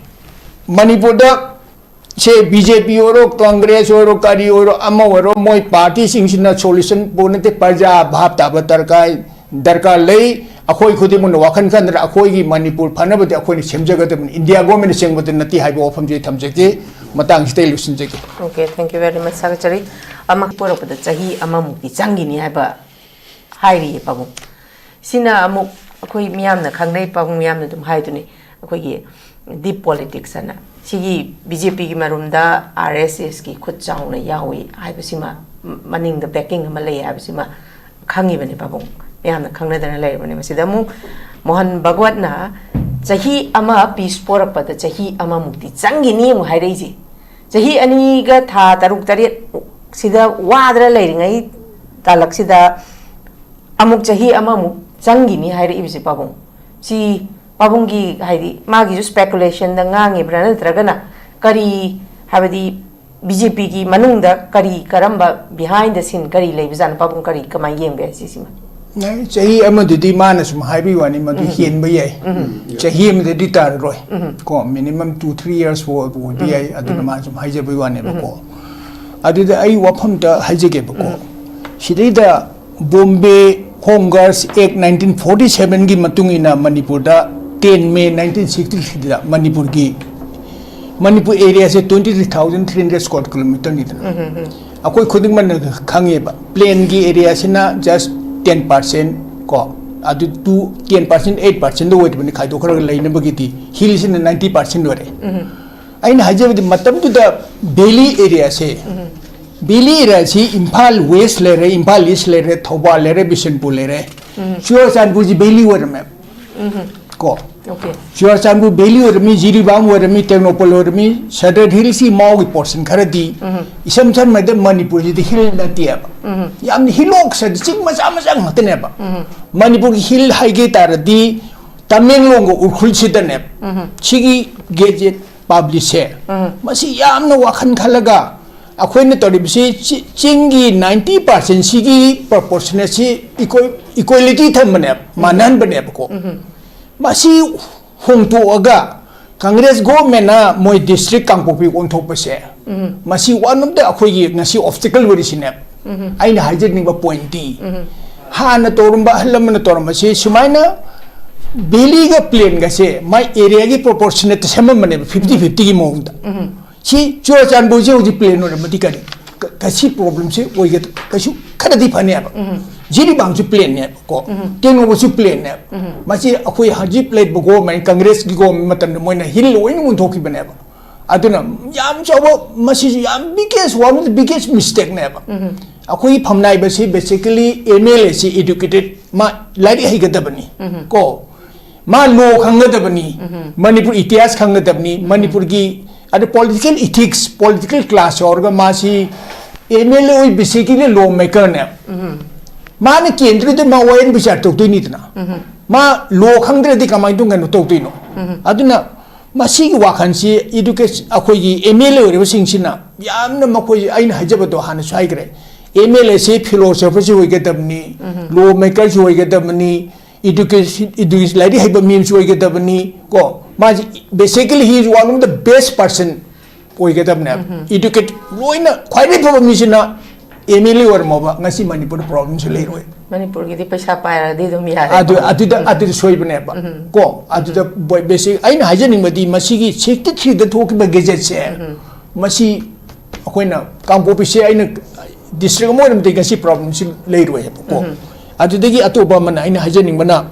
ꯃꯅꯤꯄꯨꯔꯗ ꯁꯦ ꯕꯤ ꯖꯦ ꯄꯤ ꯑꯣꯏꯔꯣ, ꯀꯪꯒ꯭ꯔꯦꯁ ꯑꯣꯏꯔꯣ, ꯀꯔꯤ ꯑꯣꯏꯔꯣ, ꯑꯃ ꯑꯣꯏꯔꯣ, ꯃꯣꯏ ꯄꯥꯔꯇꯤꯁꯤꯡꯁꯤꯅ ꯁꯣꯂꯨꯁꯟ ꯄꯨꯔꯛ ꯅꯠꯇꯦ꯫ ꯄ꯭ꯔꯖꯥ ꯚꯥꯞ ꯇꯥꯕ ꯗꯔꯀꯥꯔ, ꯗꯔꯀꯥꯔ ꯂꯩ꯫ ꯑꯩꯈꯣꯏ ꯈꯨꯗꯤꯡꯃꯛꯅ ꯋꯥꯈꯜ ꯈꯟꯗꯅ ꯑꯩꯈꯣꯏꯒꯤ ꯃꯅꯤꯄꯨꯔ ꯐꯅꯕꯗꯤ ꯑꯩꯈꯣꯏꯅ ꯁꯦꯝꯖꯒꯗꯕꯅꯤ, ꯏꯟꯗꯤꯌꯥ ꯒꯣꯔꯃꯦꯟꯅ ꯁꯦꯝꯕꯗ ꯅꯠꯇꯦ ꯍꯥꯏꯕ ꯋꯥꯐꯝꯁꯤ ꯑꯩ ꯊꯝꯖꯒꯦ꯫ ꯃꯇꯥꯡꯁꯤꯗ ꯑꯩ ꯂꯣꯏꯁꯤꯟꯖꯒꯦ꯫ Okay, thank you very much, ꯊꯥꯒꯠꯆꯔꯤ꯫ ꯑꯃ ꯄꯣꯔꯛꯄꯗ ꯆꯍꯤ ꯑꯃꯃꯨꯛꯇꯤ ꯆꯪꯈꯤꯅꯤ ꯍꯥꯏꯕ ꯍꯥꯏꯔꯤꯌꯦ ꯄꯥꯕꯨꯡ꯫ ꯁꯤꯅ ꯑꯃꯨꯛ ꯑꯩꯈꯣꯏ ꯃꯤꯌꯥꯝꯅ ꯈꯪꯅꯩ, ꯄꯥꯕꯨꯡ ꯃꯤꯌꯥꯝꯅ ꯑꯗꯨꯝ ꯍꯥꯏꯗꯨꯅꯤ, ꯑꯩꯈꯣꯏꯒꯤ ꯗꯤꯞ ꯄꯣꯂꯤꯇꯤꯛꯁ ꯍꯥꯏꯅ꯫ ꯁꯤꯒꯤ ꯕꯤ ꯖꯦ ꯄꯤꯒꯤ ꯃꯔꯨꯝꯗ ꯑꯥꯔ ꯑꯦꯁ ꯑꯦꯁꯀꯤ ꯈꯨꯠ ꯆꯥꯎꯅ ꯌꯥꯎꯏ ꯍꯥꯏꯕꯁꯤꯃ, ꯃꯅꯤꯡꯗ ꯕꯦꯀꯤꯡ ꯑꯃ ꯂꯩ ꯍꯥꯏꯕꯁꯤꯃ ꯈꯪꯉꯤꯕꯅꯤ ꯄꯥꯕꯨꯡ꯫ ꯃꯤꯌꯥꯝꯅ ꯈꯪꯅꯗꯅ ꯂꯩꯔꯕꯅꯤ꯫ ꯃꯁꯤꯗ ꯑꯃꯨꯛ ꯃꯣꯍꯟ ꯚꯒꯋꯠꯅ ꯆꯍꯤ ꯑꯃ, ꯄꯤꯁ ꯄꯣꯔꯛꯄꯗ ꯆꯍꯤ ꯑꯃꯃꯨꯛꯇꯤ ꯆꯪꯈꯤꯅꯤ ꯑꯃꯨꯛ ꯍꯥꯏꯔꯛꯏꯁꯦ꯫ ꯆꯍꯤ ꯑꯅꯤꯒ ꯊꯥ ꯇꯔꯨꯛ ꯇꯔꯦꯠ ꯁꯤꯗ ꯋꯥꯗꯅ ꯂꯩꯔꯤꯉꯩ ꯇꯥꯂꯛꯁꯤꯗ ꯑꯃꯨꯛ ꯆꯍꯤ ꯑꯃꯃꯨꯛ ꯆꯪꯈꯤꯅꯤ ꯍꯥꯏꯔꯛꯏꯕꯁꯦ, ꯄꯥꯕꯨꯡ, ꯁꯤ ꯄꯥꯕꯨꯡꯒꯤ, ꯍꯥꯏꯗꯤ, ꯃꯥꯒꯤꯁꯨ ꯁ꯭ꯄꯦꯀꯨꯂꯦꯁꯟꯗ ꯉꯥꯡꯉꯤꯕ꯭ꯔꯥ, ꯅꯠꯇ꯭ꯔꯒꯅ ꯀꯔꯤ, ꯍꯥꯏꯕꯗꯤ, ꯕꯤ ꯖꯦ ꯄꯤꯒꯤ ꯃꯅꯨꯡꯗ ꯀꯔꯤ, ꯀꯔꯝꯕ behind the scene ꯀꯔꯤ ꯂꯩꯕꯖꯥꯠꯅꯣ, ꯄꯥꯕꯨꯡ, ꯀꯔꯤ, ꯀꯃꯥꯏꯅ ꯌꯦꯡꯕ ꯌꯥꯏ ꯁꯤꯁꯤꯃ? ꯑꯩ ꯆꯍꯤ ꯑꯃꯗꯨꯗꯤ ꯃꯥꯅ ꯁꯨꯝ ꯍꯥꯏꯕꯒꯤ ꯋꯥꯅꯤ, ꯃꯗꯨ ꯎꯝ꯫ ꯍꯦꯟꯕ ꯌꯥꯏ꯫ ꯎꯝ꯫ ꯆꯍꯤ ꯑꯃꯗꯗꯤ ꯇꯥꯔꯔꯣꯏ꯫ ꯎꯝ꯫ ꯀꯣ, ꯃꯤꯅꯤꯃꯝ ꯇꯨ ꯊ꯭ꯔꯤ ꯌꯔꯁ ꯐꯥꯎ ꯑꯣꯏꯕ ꯎꯝ꯫ ꯌꯥꯏ, ꯑꯗꯨꯅ ꯎꯝ꯫ ꯃꯥ ꯁꯨꯝ ꯍꯥꯏꯖꯕꯒꯤ ꯋꯥꯅꯦꯕꯀꯣ꯫ ꯎꯝ꯫ ꯑꯗꯨꯗ ꯑꯩ ꯋꯥꯐꯝꯇ ꯍꯥꯏꯖꯒꯦꯕꯀꯣ꯫ ꯎꯝ꯫ ꯁꯤꯗꯩꯗ Bombay home guards act nineteen forty ꯁꯚꯦꯟꯒꯤ ꯃꯇꯨꯡ ꯏꯟꯅ ꯃꯅꯤꯄꯨꯔꯗ ꯇꯦꯟ ꯃꯦ ꯅꯥꯏꯟꯇꯤꯟ ꯁꯤꯛꯁꯇꯤ ꯊ꯭ꯔꯤꯗ ꯃꯅꯤꯄꯨꯔꯒꯤ, ꯃꯅꯤꯄꯨꯔ ꯑꯦꯔꯤꯌꯥꯁꯦ twenty three thousand three hundred square ꯀꯤꯂꯣꯃꯤꯇꯔꯅꯤꯗꯅ꯫ ꯎꯝ, ꯎꯝ, ꯎꯝ꯫ ꯑꯩꯈꯣꯏ ꯈꯨꯗꯤꯡꯃꯛꯅ ꯈꯪꯉꯦꯕ, ꯄ꯭ꯂꯦꯟꯒꯤ ꯑꯦꯔꯤꯌꯥꯁꯤꯅ ꯖꯁ ꯇꯦꯟ ꯄꯥꯔꯁꯦꯟ ꯀꯣ, ꯑꯗꯨ ꯇꯨ, ꯇꯦꯟ ꯄꯥꯔꯁꯦꯟ, ꯑꯩꯠ ꯄꯥꯔꯁꯦꯟꯗ ꯑꯣꯏꯔꯤꯕꯅꯤ ꯈꯥꯏꯗꯣꯛꯈ꯭ꯔꯒ ꯂꯩꯅꯕꯒꯤꯗꯤ, ꯍꯤꯜꯁꯤꯅ ꯅꯥꯏꯟꯇꯤ ꯄꯥꯔꯁꯦꯟ ꯑꯣꯏꯔꯦ꯫ ꯎꯝ꯫ ꯑꯩꯅ ꯍꯥꯏꯖꯕꯗꯤ ꯃꯇꯝꯗꯨꯗ ꯚꯦꯂꯤ ꯑꯦꯔꯤꯌꯥꯁꯦ, ꯎꯝ꯫ ꯚꯦꯂꯤ ꯑꯦꯔꯤꯌꯥꯁꯤ ꯏꯝꯐꯥꯜ ꯋꯦꯁ ꯂꯩꯔꯦ, ꯏꯝꯐꯥꯜ ꯏꯁ ꯂꯩꯔꯦ, ꯊꯧꯕꯥꯜ ꯂꯩꯔꯦ, ꯕꯤꯁꯦꯟꯄꯨꯔ ꯂꯩꯔꯦ, ꯎꯝ꯫ ꯆꯨꯔꯆꯥꯟꯄꯨꯔꯁꯤ ꯚꯦꯂꯤ ꯑꯣꯏꯔꯝꯃꯦꯕ꯫ ꯎꯝ꯫ ꯀꯣ꯫ ꯑꯣꯀꯦ꯫ ꯆꯨꯔꯆꯥꯟꯄꯨꯔ ꯚꯦꯂꯤ ꯑꯣꯏꯔꯝꯃꯤ, ꯖꯤꯔꯤꯕꯥꯝ ꯑꯣꯏꯔꯝꯃꯤ, ꯇꯦꯡꯅꯧꯄꯜ ꯑꯣꯏꯔꯝꯃꯤ, ꯁꯦꯟꯇ꯭ꯔꯦꯜ ꯍꯤꯜꯁꯀꯤ ꯃꯥꯎꯒꯤ ꯄꯣꯔꯁꯟ ꯈꯔꯗꯤ ꯎꯝ꯫ ꯏꯁꯝ ꯁꯝꯅꯗ ꯃꯅꯤꯄꯨꯔꯁꯤꯗꯤ ꯍꯤꯜ ꯅꯠꯇꯦꯕ꯫ ꯎꯝ꯫ ꯌꯥꯝꯅ ꯍꯤꯂꯣꯛꯁ ꯍꯥꯏꯗꯤ ꯆꯤꯡ ꯃꯆꯥ ꯃꯆꯥ ꯉꯥꯛꯇꯅꯦꯕ꯫ ꯎꯝ꯫ ꯃꯅꯤꯄꯨꯔꯒꯤ ꯍꯤꯜ ꯍꯥꯏꯒꯦ ꯇꯥꯔꯗꯤ ꯇꯃꯦꯡꯂꯣꯡꯒ ꯎꯈ꯭ꯔꯨꯜꯁꯤꯗꯅꯦꯕ꯫ ꯎꯝ꯫ ꯁꯤꯒꯤ ꯒꯦꯖꯦꯠ ꯄꯥꯕ꯭ꯂꯤꯁꯁꯦ꯫ ꯎꯝ꯫ ꯃꯁꯤ ꯌꯥꯝꯅ ꯋꯥꯈꯜ ꯈꯜꯂꯒ ꯑꯩꯈꯣꯏꯅ ꯇꯧꯔꯤꯕꯁꯤ ꯆꯤ-, ꯆꯤꯡꯒꯤ ꯅꯥꯏꯟꯇꯤ ꯄꯥꯔꯁꯦꯟꯁꯤꯒꯤ ꯄ꯭ꯔꯣꯄꯣꯔꯁꯟꯁꯤ ꯏꯀ꯭ꯋꯦ-, ꯏꯀ꯭ꯋꯦꯂꯤꯇꯤ ꯊꯝꯕꯅꯦꯕ, ꯎꯝ꯫ ꯃꯥꯟꯅꯍꯟꯕꯅꯦꯕꯀꯣ꯫ ꯎꯝ꯫ ꯃꯁꯤ ꯍꯣꯡꯗꯣꯛꯑꯒ ꯀꯪꯒ꯭ꯔꯦꯁ ꯒꯣꯚꯔꯟꯃꯦꯟꯠꯅ ꯃꯣꯏ ꯗꯤꯁꯇ꯭ꯔꯤꯛ ꯀꯥꯡꯄꯣꯛꯄꯤ ꯑꯣꯟꯊꯣꯛꯄꯁꯦ, ꯎꯝ꯫ ꯃꯁꯤ one of the ꯑꯩꯈꯣꯏꯒꯤ ꯉꯁꯤ ꯑꯣꯕꯁꯇꯤꯀꯜ ꯑꯣꯏꯔꯤꯁꯤꯅꯦꯕ꯫ ꯎꯝ꯫ ꯑꯩꯅ ꯍꯥꯏꯖꯅꯤꯡꯕ ꯄꯣꯏꯟꯠꯇꯤ, ꯎꯝ꯫ ꯍꯥꯟꯅ ꯇꯧꯔꯝꯕ ꯑꯍꯜ ꯂꯃꯟꯅ ꯇꯧꯔꯝꯕꯁꯦ ꯁꯨꯃꯥꯏꯅ ꯚꯦꯂꯤꯒ ꯄ꯭ꯂꯦꯟꯒꯁꯦ ꯃꯥꯏ ꯑꯦꯔꯤꯌꯥꯒꯤ ꯄ꯭ꯔꯣꯄꯣꯔꯁꯟꯗ ꯁꯦꯝꯃꯝꯕꯅꯦꯕ, ꯐꯤꯐꯇꯤ ꯐꯤꯐꯇꯤꯒꯤ ꯃꯑꯣꯡꯗ꯫ ꯎꯝ꯫ ꯁꯤ ꯆꯨꯔꯆꯥꯟꯄꯨꯔꯁꯦ ꯍꯧꯖꯤꯛ ꯄ꯭ꯂꯦꯟ ꯑꯣꯏꯔꯝꯃꯗꯤ ꯀꯔꯤ, ꯀ-, ꯀ-, ꯁꯤ ꯄ꯭ꯔꯣꯕ꯭ꯂꯦꯝꯁꯦ ꯑꯣꯏꯒꯗ꯭ꯔꯥ? ꯀꯩꯁꯨ ꯈꯔꯗꯤ ꯐꯅꯦꯕ꯫ ꯎꯝ꯫ ꯖꯤꯔꯤꯕꯥꯝꯁꯨ ꯄ꯭ꯂꯦꯟꯅꯦꯕꯀꯣ, ꯎꯝ꯫ ꯇꯦꯡꯅꯧꯄꯜꯁꯨ ꯄ꯭ꯂꯦꯟꯅꯦꯕ꯫ ꯎꯝ꯫ ꯃꯁꯤ ꯑꯩꯈꯣꯏ ꯍꯧꯖꯤꯛ ꯂꯩꯔꯤꯕ ꯒꯣꯚꯔꯟꯃꯦꯟꯠ, ꯀꯪꯒ꯭ꯔꯦꯁꯀꯤ ꯒꯣꯚꯔꯟꯃꯦꯟꯠ ꯃꯇꯝꯗ ꯃꯣꯏꯅ ꯍꯤꯜ ꯂꯣꯏꯅ ꯑꯣꯟꯊꯣꯛꯈꯤꯕꯅꯦꯕ꯫ ꯑꯗꯨꯅ ꯌꯥꯝ ꯆꯥꯎꯕ, ꯃꯁꯤꯁꯨ ꯌꯥꯝ biggest, one of the biggest mistakeꯅꯦꯕ꯫ ꯎꯝ꯫ ꯑꯩꯈꯣꯏꯒꯤ ꯐꯝꯅꯥꯏꯕꯁꯤ basically M L AC educated, ꯃꯥ ꯂꯥꯏꯔꯤꯛ ꯍꯩꯒꯗꯕꯅꯤ ꯎꯝ꯫ ꯀꯣ, ꯃꯥ ꯂꯣ ꯈꯪꯒꯗꯕꯅꯤ, ꯎꯝ꯫ ꯃꯅꯤꯄꯨꯔ ꯏꯇꯤꯍꯥꯁ ꯈꯪꯒꯗꯕꯅꯤ, ꯎꯝ꯫ ꯃꯅꯤꯄꯨꯔꯒꯤ ꯑꯗ ꯄꯣꯂꯤꯇꯤꯀꯦꯜ ꯏꯊꯤꯛꯁ, ꯄꯣꯂꯤꯇꯤꯀꯦꯜ ꯀ꯭ꯂꯥꯁ ꯌꯥꯎꯔꯒ ꯃꯥꯁꯤ ꯑꯦꯝ ꯑꯦꯜ ꯑꯦ ꯑꯣꯏꯕꯁꯤꯒꯤꯅꯦ ꯂꯣ ꯃꯦꯀꯔꯅꯦ꯫ ꯃꯥꯅ ꯀꯦꯟꯗ꯭ꯔꯗꯤ ꯃꯥ ꯋꯥꯌꯦꯜ ꯕꯤꯆꯥꯔ ꯇꯧꯗꯣꯏꯅꯤꯗꯅ꯫ ꯃꯥ ꯂꯣ ꯈꯪꯗ꯭ꯔꯗꯤ ꯀꯃꯥꯏꯅ ꯇꯧ ꯀꯩꯅꯣ ꯇꯧꯗꯣꯏꯅꯣ? ꯑꯗꯨꯅ ꯃꯁꯤꯒꯤ ꯋꯥꯈꯜꯁꯤ ꯏꯗꯨꯀꯦꯁꯟ, ꯑꯩꯈꯣꯏꯒꯤ ꯑꯦꯝ ꯑꯦꯜ ꯑꯦ ꯑꯣꯏꯔꯤꯕꯁꯤꯡꯁꯤꯅ ꯌꯥꯝꯅ, ꯃꯈꯣꯏ, ꯑꯩꯅ ꯍꯥꯏꯖꯕꯗꯣ ꯍꯥꯟꯅꯁꯨ ꯍꯥꯏꯈ꯭ꯔꯦ, ꯑꯦꯝ ꯑꯦꯜ ꯑꯦꯁꯤ ꯐꯤꯂꯣꯁꯣꯐꯔꯁꯨ ꯑꯣꯏꯒꯗꯕꯅꯤ, ꯂꯣ ꯃꯦꯀꯔꯁꯨ ꯑꯣꯏꯒꯗꯕꯅꯤ, ꯏꯗꯨꯀꯦꯁꯟ, ꯏꯗꯨꯀꯦꯁꯟ, ꯂꯥꯏꯔꯤꯛ ꯍꯩꯕ ꯃꯤ ꯑꯃꯁꯨ ꯑꯣꯏꯒꯗꯕꯅꯤ ꯀꯣ꯫ ꯃꯥꯁꯤ basically he is one of the best person ꯑꯣꯏꯒꯗꯕꯅꯦꯕ꯫ ꯏꯗꯨꯀꯦꯠ ꯂꯣꯏꯅ ꯈ꯭ꯋꯥꯏꯗꯒꯤ ꯐꯕ ꯃꯤꯁꯤꯅ ꯑꯦꯝ ꯑꯦꯜ ꯑꯦ ꯑꯣꯏꯔꯝꯃꯣꯕ, ꯉꯁꯤ ꯃꯅꯤꯄꯨꯔꯗ ꯄ꯭ꯔꯣꯕ꯭ꯂꯦꯝꯁꯨ ꯂꯩꯔꯣꯏ꯫ ꯃꯅꯤꯄꯨꯔꯒꯤꯗꯤ ꯄꯩꯁꯥ ꯄꯥꯏꯔꯗꯤ ꯑꯗꯨꯝ ꯌꯥꯔꯦ꯫ ꯑꯗꯨ ꯑꯗꯨꯗ ꯑꯗꯨꯗ ꯁꯣꯏꯕꯅꯦꯕ ꯀꯣ꯫ ꯑꯗꯨꯗ ꯕꯦꯁꯤꯛ ꯑꯩꯅ ꯍꯥꯏꯖꯅꯤꯡꯕꯗꯤ, ꯃꯁꯤꯒꯤ ꯁꯤꯛꯁꯇꯤ ꯊ꯭ꯔꯤꯗ ꯊꯣꯛꯈꯤꯕ ꯒꯦꯖꯦꯠꯁꯦ, ꯃꯁꯤ ꯑꯩꯈꯣꯏꯅ ꯀꯥꯡꯄꯣꯛꯄꯤꯁꯦ ꯑꯩꯅ ꯗꯤꯁꯇ꯭ꯔꯤꯛ ꯑꯃ ꯑꯣꯏꯔꯝꯗꯤ ꯉꯁꯤ ꯄ꯭ꯔꯣꯕ꯭ꯂꯦꯝꯁꯤ ꯂꯩꯔꯣꯏ ꯍꯥꯏꯕꯀꯣ꯫ ꯑꯗꯨꯗꯒꯤ ꯑꯇꯣꯞꯄ ꯑꯃꯅ ꯑꯩꯅ ꯍꯥꯏꯖꯅꯤꯡꯕꯅ,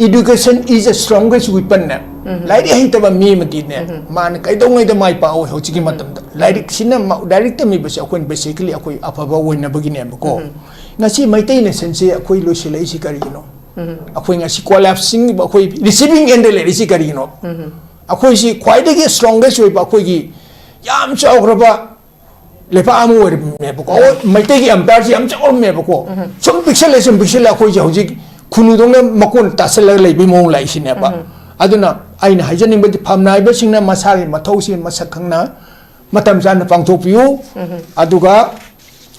education is the strongest weapon ꯅꯦ꯫ ꯂꯥꯏꯔꯤꯛ ꯍꯩꯇꯕ ꯃꯤ ꯑꯃꯗꯤꯅꯦ, ꯃꯥꯅ ꯀꯩꯗꯧꯉꯩꯗ ꯃꯥꯏ ꯄꯥꯛꯑꯣꯏ꯫ ꯍꯧꯖꯤꯛꯀꯤ ꯃꯇꯝꯗ ꯂꯥꯏꯔꯤꯛꯁꯤꯅ ꯃ- ꯂꯥꯏꯔꯤꯛ ꯇꯝꯃꯤꯕꯁꯦ ꯑꯩꯈꯣꯏꯅ basically ꯑꯩꯈꯣꯏ ꯑꯐꯕ ꯑꯣꯏꯅꯕꯒꯤꯅꯦꯕꯀꯣ꯫ ꯉꯁꯤ ꯃꯩꯇꯩ nationꯁꯦ ꯑꯩꯈꯣꯏ ꯂꯣꯏꯁꯤꯜꯂꯛꯏꯁꯤ ꯀꯔꯤꯒꯤꯅꯣ? ꯑꯩꯈꯣꯏ ꯉꯁꯤ collapsing, ꯑꯩꯈꯣꯏ receiving endꯗ ꯂꯩꯔꯤꯁꯤ ꯀꯔꯤꯒꯤꯅꯣ? ꯑꯩꯈꯣꯏꯁꯤ ꯈ꯭ꯋꯥꯏꯗꯒꯤ strongest ꯑꯣꯏꯕ, ꯑꯩꯈꯣꯏꯒꯤ ꯌꯥꯝ ꯆꯥꯎꯈ꯭ꯔꯕ ꯂꯩꯄꯥꯛ ꯑꯃ ꯑꯣꯏꯔꯝꯃꯦꯕꯀꯣ꯫ ꯑꯩꯈꯣꯏ ꯃꯩꯇꯩꯒꯤ empireꯁꯤ ꯌꯥꯝ ꯆꯥꯎꯔꯝꯃꯦꯕꯀꯣ꯫ ꯁꯨꯝ ꯄꯤꯛꯁꯜꯂꯦ, ꯁꯨꯝ ꯄꯤꯛꯁꯜꯂꯦ, ꯑꯩꯈꯣꯏꯁꯦ ꯍꯧꯖꯤꯛ ꯈꯨꯅꯨꯗꯧꯅ ꯃꯀꯣꯟ ꯇꯥꯁꯜꯂꯒ ꯂꯩꯕꯒꯤ ꯃꯑꯣꯡ ꯂꯥꯛꯏꯁꯤꯅꯦꯕ꯫ ꯑꯗꯨꯅ ꯑꯩꯅ ꯍꯥꯏꯖꯅꯤꯡꯕꯗꯤ, ꯐꯝꯅꯥꯏꯕꯁꯤꯡꯅ ꯃꯁꯥꯒꯤ ꯃꯊꯧꯁꯤ ꯃꯁꯛ ꯈꯪꯅ ꯃꯇꯝ ꯆꯥꯅ ꯄꯥꯡꯊꯣꯛꯄꯤꯌꯨ꯫ ꯑꯗꯨꯒ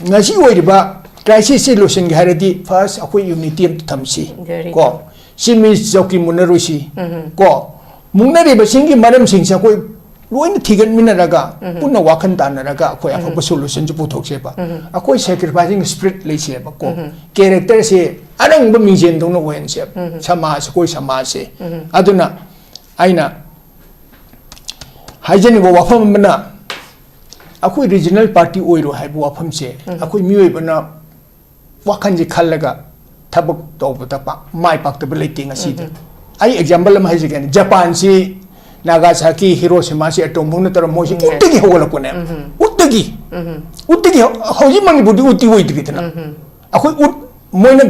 ꯉꯁꯤ ꯑꯣꯏꯔꯤꯕ crisisꯁꯤ ꯂꯣꯏꯁꯤꯟꯒꯦ ꯍꯥꯏꯔꯗꯤ, first ꯑꯩꯈꯣꯏ unity ꯑꯝꯇ ꯊꯝꯁꯤ꯫ Very ꯀꯣ, chief minister ꯆꯧꯀꯤ ꯃꯨꯟꯅꯔꯣꯏꯁꯤ꯫ ꯀꯣ, ꯃꯨꯛꯅꯔꯤꯕꯁꯤꯡꯒꯤ ꯃꯔꯝꯁꯤꯡꯁꯦ ꯑꯩꯈꯣꯏ ꯂꯣꯏꯅ ꯊꯤꯒꯠꯃꯤꯟꯅꯔꯒ, ꯄꯨꯟꯅ ꯋꯥꯈꯜ ꯇꯥꯟꯅꯔꯒ ꯑꯩꯈꯣꯏ ꯑꯐꯕ solutionꯁꯦ ꯄꯨꯊꯣꯛꯁꯦꯕ꯫ ꯑꯩꯈꯣꯏ sacrificing spirit ꯂꯩꯁꯦꯕꯀꯣ꯫ Characterꯁꯦ ꯑꯔꯪꯕ ꯃꯤꯡꯖꯦꯜꯗꯧꯅ ꯑꯣꯏꯍꯟꯁꯦꯕ꯫ ꯁꯃꯥꯖ, ꯑꯩꯈꯣꯏ ꯁꯃꯥꯖꯁꯦ꯫ ꯑꯗꯨꯅ ꯑꯩꯅ ꯍꯥꯏꯖꯅꯤꯡꯕ ꯋꯥꯐꯝ ꯑꯃꯅ, ꯑꯩꯈꯣꯏ regional party ꯑꯣꯏꯔꯣ ꯍꯥꯏꯕ ꯋꯥꯐꯝꯁꯦ ꯑꯩꯈꯣꯏ ꯃꯤꯑꯣꯏꯕꯅ ꯋꯥꯈꯜꯁꯦ ꯈꯜꯂꯒ ꯊꯕꯛ ꯇꯧꯕꯗ ꯄꯥꯛ ꯃꯥꯏ ꯄꯥꯛꯇꯕ ꯂꯩꯇꯦ ꯉꯁꯤꯗ꯫ ꯑꯩ example ꯑꯃ ꯍꯥꯏꯖꯒꯦꯅꯦ, ꯖꯄꯥꯟꯁꯤ ꯅꯥꯒꯥꯁꯥꯀꯤ, ꯍꯤꯔꯣꯁꯤꯃꯥꯁꯤ atom bomb ꯅ ꯇꯧꯔ ꯃꯣꯏꯁꯤ ꯎꯠꯇꯒꯤ ꯍꯧꯒꯠꯂꯛꯄꯅꯦ꯫ ꯎꯠꯇꯒꯤ꯫ ꯎꯠꯇꯒꯤ ꯍꯧ-, ꯍꯧꯖꯤꯛ ꯃꯅꯤꯄꯨꯔꯗꯤ ꯎꯠꯇꯤ ꯑꯣꯏꯗ꯭ꯔꯤꯗꯅ꯫ ꯑꯩꯈꯣꯏ ꯎꯠ, ꯃꯣꯏꯅ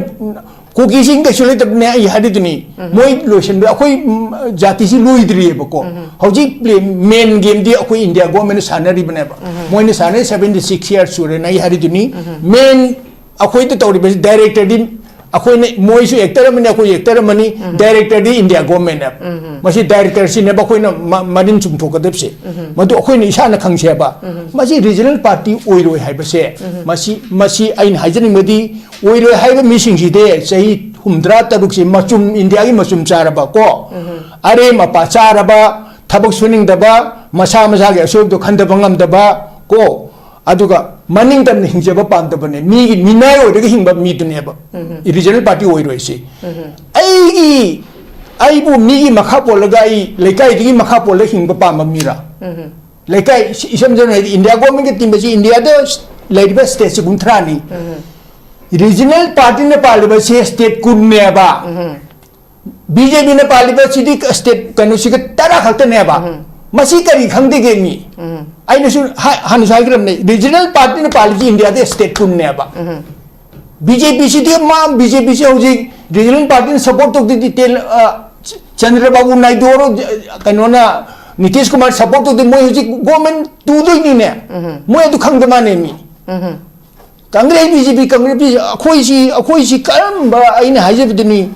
ꯀꯨꯀꯤꯁꯤꯡ ꯀꯩꯁꯨ ꯂꯩꯇꯕꯅꯦ ꯑꯩ ꯍꯥꯏꯔꯤꯗꯨꯅꯤ꯫ ꯃꯣꯏ ꯂꯣꯏꯁꯤꯟꯕ, ꯑꯩꯈꯣꯏ, ꯎꯝ, ꯖꯥꯇꯤꯁꯤ ꯂꯣꯏꯗ꯭ꯔꯤꯑꯕꯀꯣ꯫ ꯍꯧꯖꯤꯛ ꯄ꯭ꯂꯦ-, ꯃꯦꯟ ꯒꯦꯝꯗꯤ ꯑꯩꯈꯣꯏ ꯏꯟꯗꯤꯌꯥ ꯒꯣꯔꯃꯦꯟꯅ ꯁꯥꯟꯅꯔꯤꯕꯅꯦꯕ꯫ ꯃꯣꯏꯅ ꯁꯥꯟꯅꯔꯤ ꯁꯚꯦꯟꯇꯤ ꯁꯤꯛꯁ ꯌꯔꯁ ꯁꯨꯔꯦꯅ ꯑꯩ ꯍꯥꯏꯔꯤꯗꯨꯅꯤ꯫ ꯃꯦꯟ ꯑꯩꯈꯣꯏꯗ ꯇꯧꯔꯤꯕꯁꯤ ꯗꯥꯏꯔꯦꯛꯇꯔꯗꯤ ꯑꯩꯈꯣꯏꯅ, ꯃꯣꯏꯁꯨ ꯑꯦꯛꯇꯔ ꯑꯃꯅꯤ, ꯑꯩꯈꯣꯏꯁꯨ ꯑꯦꯛꯇꯔ ꯑꯃꯅꯤ꯫ ꯗꯥꯏꯔꯦꯛꯇꯔꯗꯤ ꯏꯟꯗꯤꯌꯥ ꯒꯣꯔꯃꯦꯟꯅꯦꯕ꯫ ꯃꯁꯤ ꯗꯥꯏꯔꯦꯛꯇꯔꯁꯤꯅꯦꯕ ꯑꯩꯈꯣꯏꯅ ꯃ-, ꯃꯔꯤꯟ ꯆꯨꯝꯊꯣꯛꯀꯗꯕꯁꯦ꯫ ꯃꯗꯨ ꯑꯩꯈꯣꯏꯅ ꯏꯁꯥꯅ ꯈꯪꯁꯦꯕ꯫ ꯃꯁꯤ ꯔꯤꯖꯅꯦꯜ ꯄꯥꯔꯇꯤ ꯑꯣꯏꯔꯣꯏ ꯍꯥꯏꯕꯁꯦ, ꯃꯁꯤ, ꯃꯁꯤ ꯑꯩꯅ ꯍꯥꯏꯖꯅꯤꯡꯕꯗꯤ ꯑꯣꯏꯔꯣꯏ ꯍꯥꯏꯕ ꯃꯤꯁꯤꯡꯁꯤꯗꯤ ꯆꯍꯤ ꯍꯨꯝꯗ꯭ꯔꯥ ꯇꯔꯨꯛꯁꯤ ꯃꯆꯨꯝ, ꯏꯟꯗꯤꯌꯥꯒꯤ ꯃꯆꯨꯝ ꯆꯥꯔꯕ ꯀꯣ, ꯑꯔꯦꯝ ꯑꯄꯥ ꯆꯥꯔꯕ, ꯊꯕꯛ ꯁꯨꯅꯤꯡꯗꯕ, ꯃꯁꯥ ꯃꯁꯥꯒꯤ ꯑꯁꯣꯏꯕꯗꯣ ꯈꯟꯗꯕ ꯉꯝꯗꯕ ꯀꯣ, ꯑꯗꯨꯒ ꯃꯅꯤꯡ ꯇꯝꯅ ꯍꯤꯡꯖꯕ ꯄꯥꯝꯗꯕꯅꯦ꯫ ꯃꯤꯒꯤ ꯃꯤꯅꯥꯏ ꯑꯣꯏꯔꯒ ꯍꯤꯡꯕ ꯃꯤꯗꯨꯅꯦꯕ ꯔꯤꯖꯅꯦꯜ ꯄꯥꯔꯇꯤ ꯑꯣꯏꯔꯣꯏꯁꯤ꯫ ꯑꯩꯒꯤ, ꯑꯩꯕꯨ ꯃꯤꯒꯤ ꯃꯈꯥ ꯄꯣꯜꯂꯒ, ꯑꯩ ꯂꯩꯀꯥꯏꯗꯨꯒꯤ ꯃꯈꯥ ꯄꯣꯜꯂꯒ ꯍꯤꯡꯕ ꯄꯥꯝꯕ ꯃꯤꯔꯥ? ꯂꯩꯀꯥꯏ, ꯏꯁꯝ ꯁꯝꯅ ꯍꯥꯏꯗꯤ ꯏꯟꯗꯤꯌꯥ ꯒꯣꯔꯃꯦꯟꯒꯤ ꯇꯤꯝ ꯑꯁꯤ ꯏꯟꯗꯤꯌꯥꯗ ꯂꯩꯔꯤꯕ ꯁ꯭ꯇꯦꯠꯁꯤ ꯀꯨꯟꯊ꯭ꯔꯥꯅꯤ꯫ ꯔꯤꯖꯅꯦꯜ ꯄꯥꯔꯇꯤꯅ ꯄꯥꯜꯂꯤꯕꯁꯦ ꯁ꯭ꯇꯦꯠ ꯀꯨꯟꯅꯦꯕ꯫ ꯕꯤ ꯖꯦ ꯄꯤꯅ ꯄꯥꯜꯂꯤꯕꯁꯤꯗꯤ ꯁ꯭ꯇꯦꯠ ꯀꯩꯅꯣꯁꯤꯒ ꯇꯔꯥ ꯈꯛꯇꯅꯦꯕ꯫ ꯃꯁꯤ ꯀꯔꯤ ꯈꯪꯗꯦꯒꯦ ꯃꯤ? ꯑꯩꯅꯁꯨ ꯍꯥ-, ꯍꯥꯟꯅꯁꯨ ꯍꯥꯏꯈ꯭ꯔꯕꯅꯦ, ꯔꯤꯖꯅꯦꯜ ꯄꯥꯔꯇꯤꯅ ꯄꯥꯜꯂꯤꯁꯤ ꯏꯟꯗꯤꯌꯥꯗ ꯁ꯭ꯇꯦꯠ ꯀꯨꯟꯅꯦꯕ꯫ ꯕꯤ ꯖꯦ ꯄꯤꯁꯤꯗꯤ ꯃꯥ, ꯕꯤ ꯖꯦ ꯄꯤꯁꯤ ꯍꯧꯖꯤꯛ ꯔꯤꯖꯅꯦꯜ ꯄꯥꯔꯇꯤꯅ ꯁꯄꯣꯔꯠ ꯇꯧꯗꯣꯏꯗꯤ ꯇꯦꯜ-, ꯑ, ꯆ-, ꯆꯟꯗ꯭ꯔꯕꯥꯕꯨ ꯅꯥꯏꯗꯨ ꯑꯣꯏꯔꯣ, ꯖ-, ꯀꯩꯅꯣꯅ, ꯅꯤꯇꯤꯁ ꯀꯨꯃꯥꯔ ꯁꯄꯣꯔꯠ ꯇꯧꯗꯣꯏ, ꯃꯣꯏ ꯍꯧꯖꯤꯛ ꯒꯣꯔꯃꯦꯟ ꯇꯨꯗꯣꯏꯅꯤꯅꯦ꯫ ꯃꯣꯏ ꯑꯗꯨ ꯈꯪꯗ ꯃꯥꯅꯦ ꯃꯤ꯫ ꯀꯪꯒ꯭ꯔꯦꯁ, ꯕꯤ ꯖꯦ ꯄꯤ, ꯀꯪꯒ꯭ꯔꯦꯁ, ꯕꯤ ꯖꯦ ꯄꯤ, ꯑꯩꯈꯣꯏꯁꯤ, ꯑꯩꯈꯣꯏꯁꯤ ꯀꯔꯝꯕ, ꯑꯩꯅ ꯍꯥꯏꯖꯕꯗꯨꯅꯤ,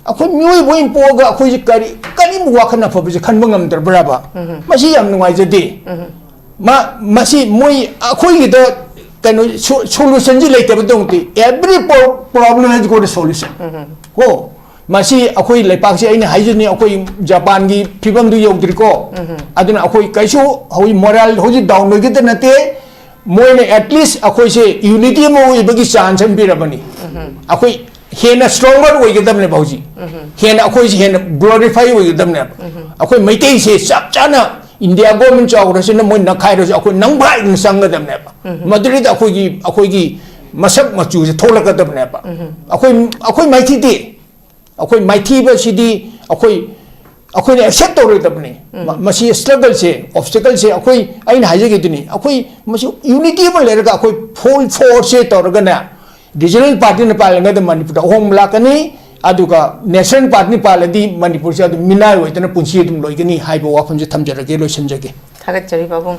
ꯑꯩꯈꯣꯏ ꯃꯤꯑꯣꯏꯕ ꯑꯣꯏꯅ ꯄꯣꯛꯑꯒ ꯑꯩꯈꯣꯏꯁꯤ ꯀꯔꯤ, ꯀꯔꯤꯕꯨ ꯋꯥꯈꯜ ꯑꯐꯕꯁꯦ ꯈꯟꯕ ꯉꯝꯗ꯭ꯔꯕ꯭ꯔꯕ? ꯃꯁꯤ ꯌꯥꯝ ꯅꯨꯡꯉꯥꯏꯖꯗꯦ꯫ ꯃꯥ-, ꯃꯁꯤ ꯃꯣꯏ ꯑꯩꯈꯣꯏꯒꯤꯗ ꯀꯩꯅꯣ ꯁꯣ-, ꯁꯣꯂꯨꯁꯟꯁꯤ ꯂꯩꯇꯕꯗꯧꯅꯗꯤ, every pro-, problem has got a solution꯫ ꯀꯣ, ꯃꯁꯤ ꯑꯩꯈꯣꯏ ꯂꯩꯄꯥꯛꯁꯤ ꯑꯩꯅ ꯍꯥꯏꯖꯅꯤꯡꯉꯤ, ꯑꯩꯈꯣꯏ ꯖꯄꯥꯟꯒꯤ ꯐꯤꯕꯝꯗꯨ ꯌꯧꯗ꯭ꯔꯤꯀꯣ꯫ ꯑꯗꯨꯅ ꯑꯩꯈꯣꯏ ꯀꯩꯁꯨ ꯍꯧꯖꯤꯛ ꯃꯣꯔꯥꯜ ꯍꯧꯖꯤꯛ ꯗꯥꯎꯟ ꯑꯣꯏꯒꯗ ꯅꯠꯇꯦ꯫ ꯃꯣꯏꯅ ꯑꯦꯠꯂꯤꯁ ꯑꯩꯈꯣꯏꯁꯦ ꯌꯨꯅꯤꯇꯤ ꯑꯃ ꯑꯣꯏꯕꯒꯤ ꯆꯥꯟꯁ ꯑꯃ ꯄꯤꯔꯕꯅꯤ꯫ ꯑꯩꯈꯣꯏ ꯍꯦꯟꯅ ꯁ꯭ꯇ꯭ꯔꯣꯡꯒꯔ ꯑꯣꯏꯒꯗꯕꯅꯦꯕ ꯍꯧꯖꯤꯛ꯫ ꯍꯦꯟꯅ ꯑꯩꯈꯣꯏꯁꯦ ꯍꯦꯟꯅ ꯒ꯭ꯂꯣꯔꯤꯐꯥꯏ ꯑꯣꯏꯒꯗꯕꯅꯦꯕ꯫ ꯑꯩꯈꯣꯏ ꯃꯩꯇꯩꯁꯦ ꯆꯞ ꯆꯥꯅ ꯏꯟꯗꯤꯌꯥ ꯒꯣꯔꯃꯦꯟ ꯆꯥꯎꯈ꯭ꯔꯁꯤꯅ ꯃꯣꯏ ꯅꯈꯥꯏꯔꯁꯨ ꯑꯩꯈꯣꯏ ꯅꯪꯕ ꯍꯥꯏꯗꯅ ꯆꯪꯒꯗꯕꯅꯦꯕ꯫ ꯃꯗꯨꯗꯩꯗ ꯑꯩꯈꯣꯏꯒꯤ, ꯑꯩꯈꯣꯏꯒꯤ ꯃꯁꯛ ꯃꯆꯨꯁꯦ ꯊꯣꯛꯂꯛꯀꯗꯕꯅꯦꯕ꯫ ꯑꯩꯈꯣꯏ, ꯑꯩꯈꯣꯏ ꯃꯥꯏꯊꯤꯗꯦ꯫ ꯑꯩꯈꯣꯏ ꯃꯥꯏꯊꯤꯕꯁꯤꯗꯤ ꯑꯩꯈꯣꯏ, ꯑꯩꯈꯣꯏꯅ ꯑꯦꯛꯁꯦꯞ ꯇꯧꯔꯣꯏꯗꯕꯅꯤ꯫ ꯃ-, ꯃꯁꯤ ꯁ꯭ꯇ꯭ꯔꯒꯜꯁꯦ, ꯑꯣꯕꯁꯇꯦꯀꯜꯁꯦ ꯑꯩꯈꯣꯏ, ꯑꯩꯅ ꯍꯥꯏꯖꯈꯤꯗꯨꯅꯤ, ꯑꯩꯈꯣꯏ ꯃꯁꯤ ꯌꯨꯅꯤꯇꯤ ꯑꯃ ꯂꯩꯔꯒ ꯑꯩꯈꯣꯏ ꯐꯨꯜ ꯐꯣꯔꯁꯁꯦ ꯇꯧꯔꯒꯅꯦ, ꯔꯤꯖꯅꯦꯜ ꯄꯥꯔꯇꯤꯅ ꯄꯥꯜꯂꯒꯗꯤ ꯃꯅꯤꯄꯨꯔꯗ ꯑꯍꯣꯡꯕ ꯂꯥꯛꯀꯅꯤ, ꯑꯗꯨꯒ ꯅꯦꯁꯅꯦꯜ ꯄꯥꯔꯇꯤꯅ ꯄꯥꯜꯂꯗꯤ ꯃꯅꯤꯄꯨꯔꯁꯦ ꯑꯗꯨꯝ ꯃꯤꯅꯥꯏ ꯑꯣꯏꯗꯅ ꯄꯨꯟꯁꯤ ꯑꯗꯨꯝ ꯂꯣꯏꯒꯅꯤ ꯍꯥꯏꯕ ꯋꯥꯐꯝꯁꯦ ꯊꯝꯖꯔꯒꯦ, ꯂꯣꯏꯁꯤꯟꯖꯒꯦ꯫ ꯊꯥꯒꯠꯆꯔꯤ ꯄꯥꯕꯨꯡ꯫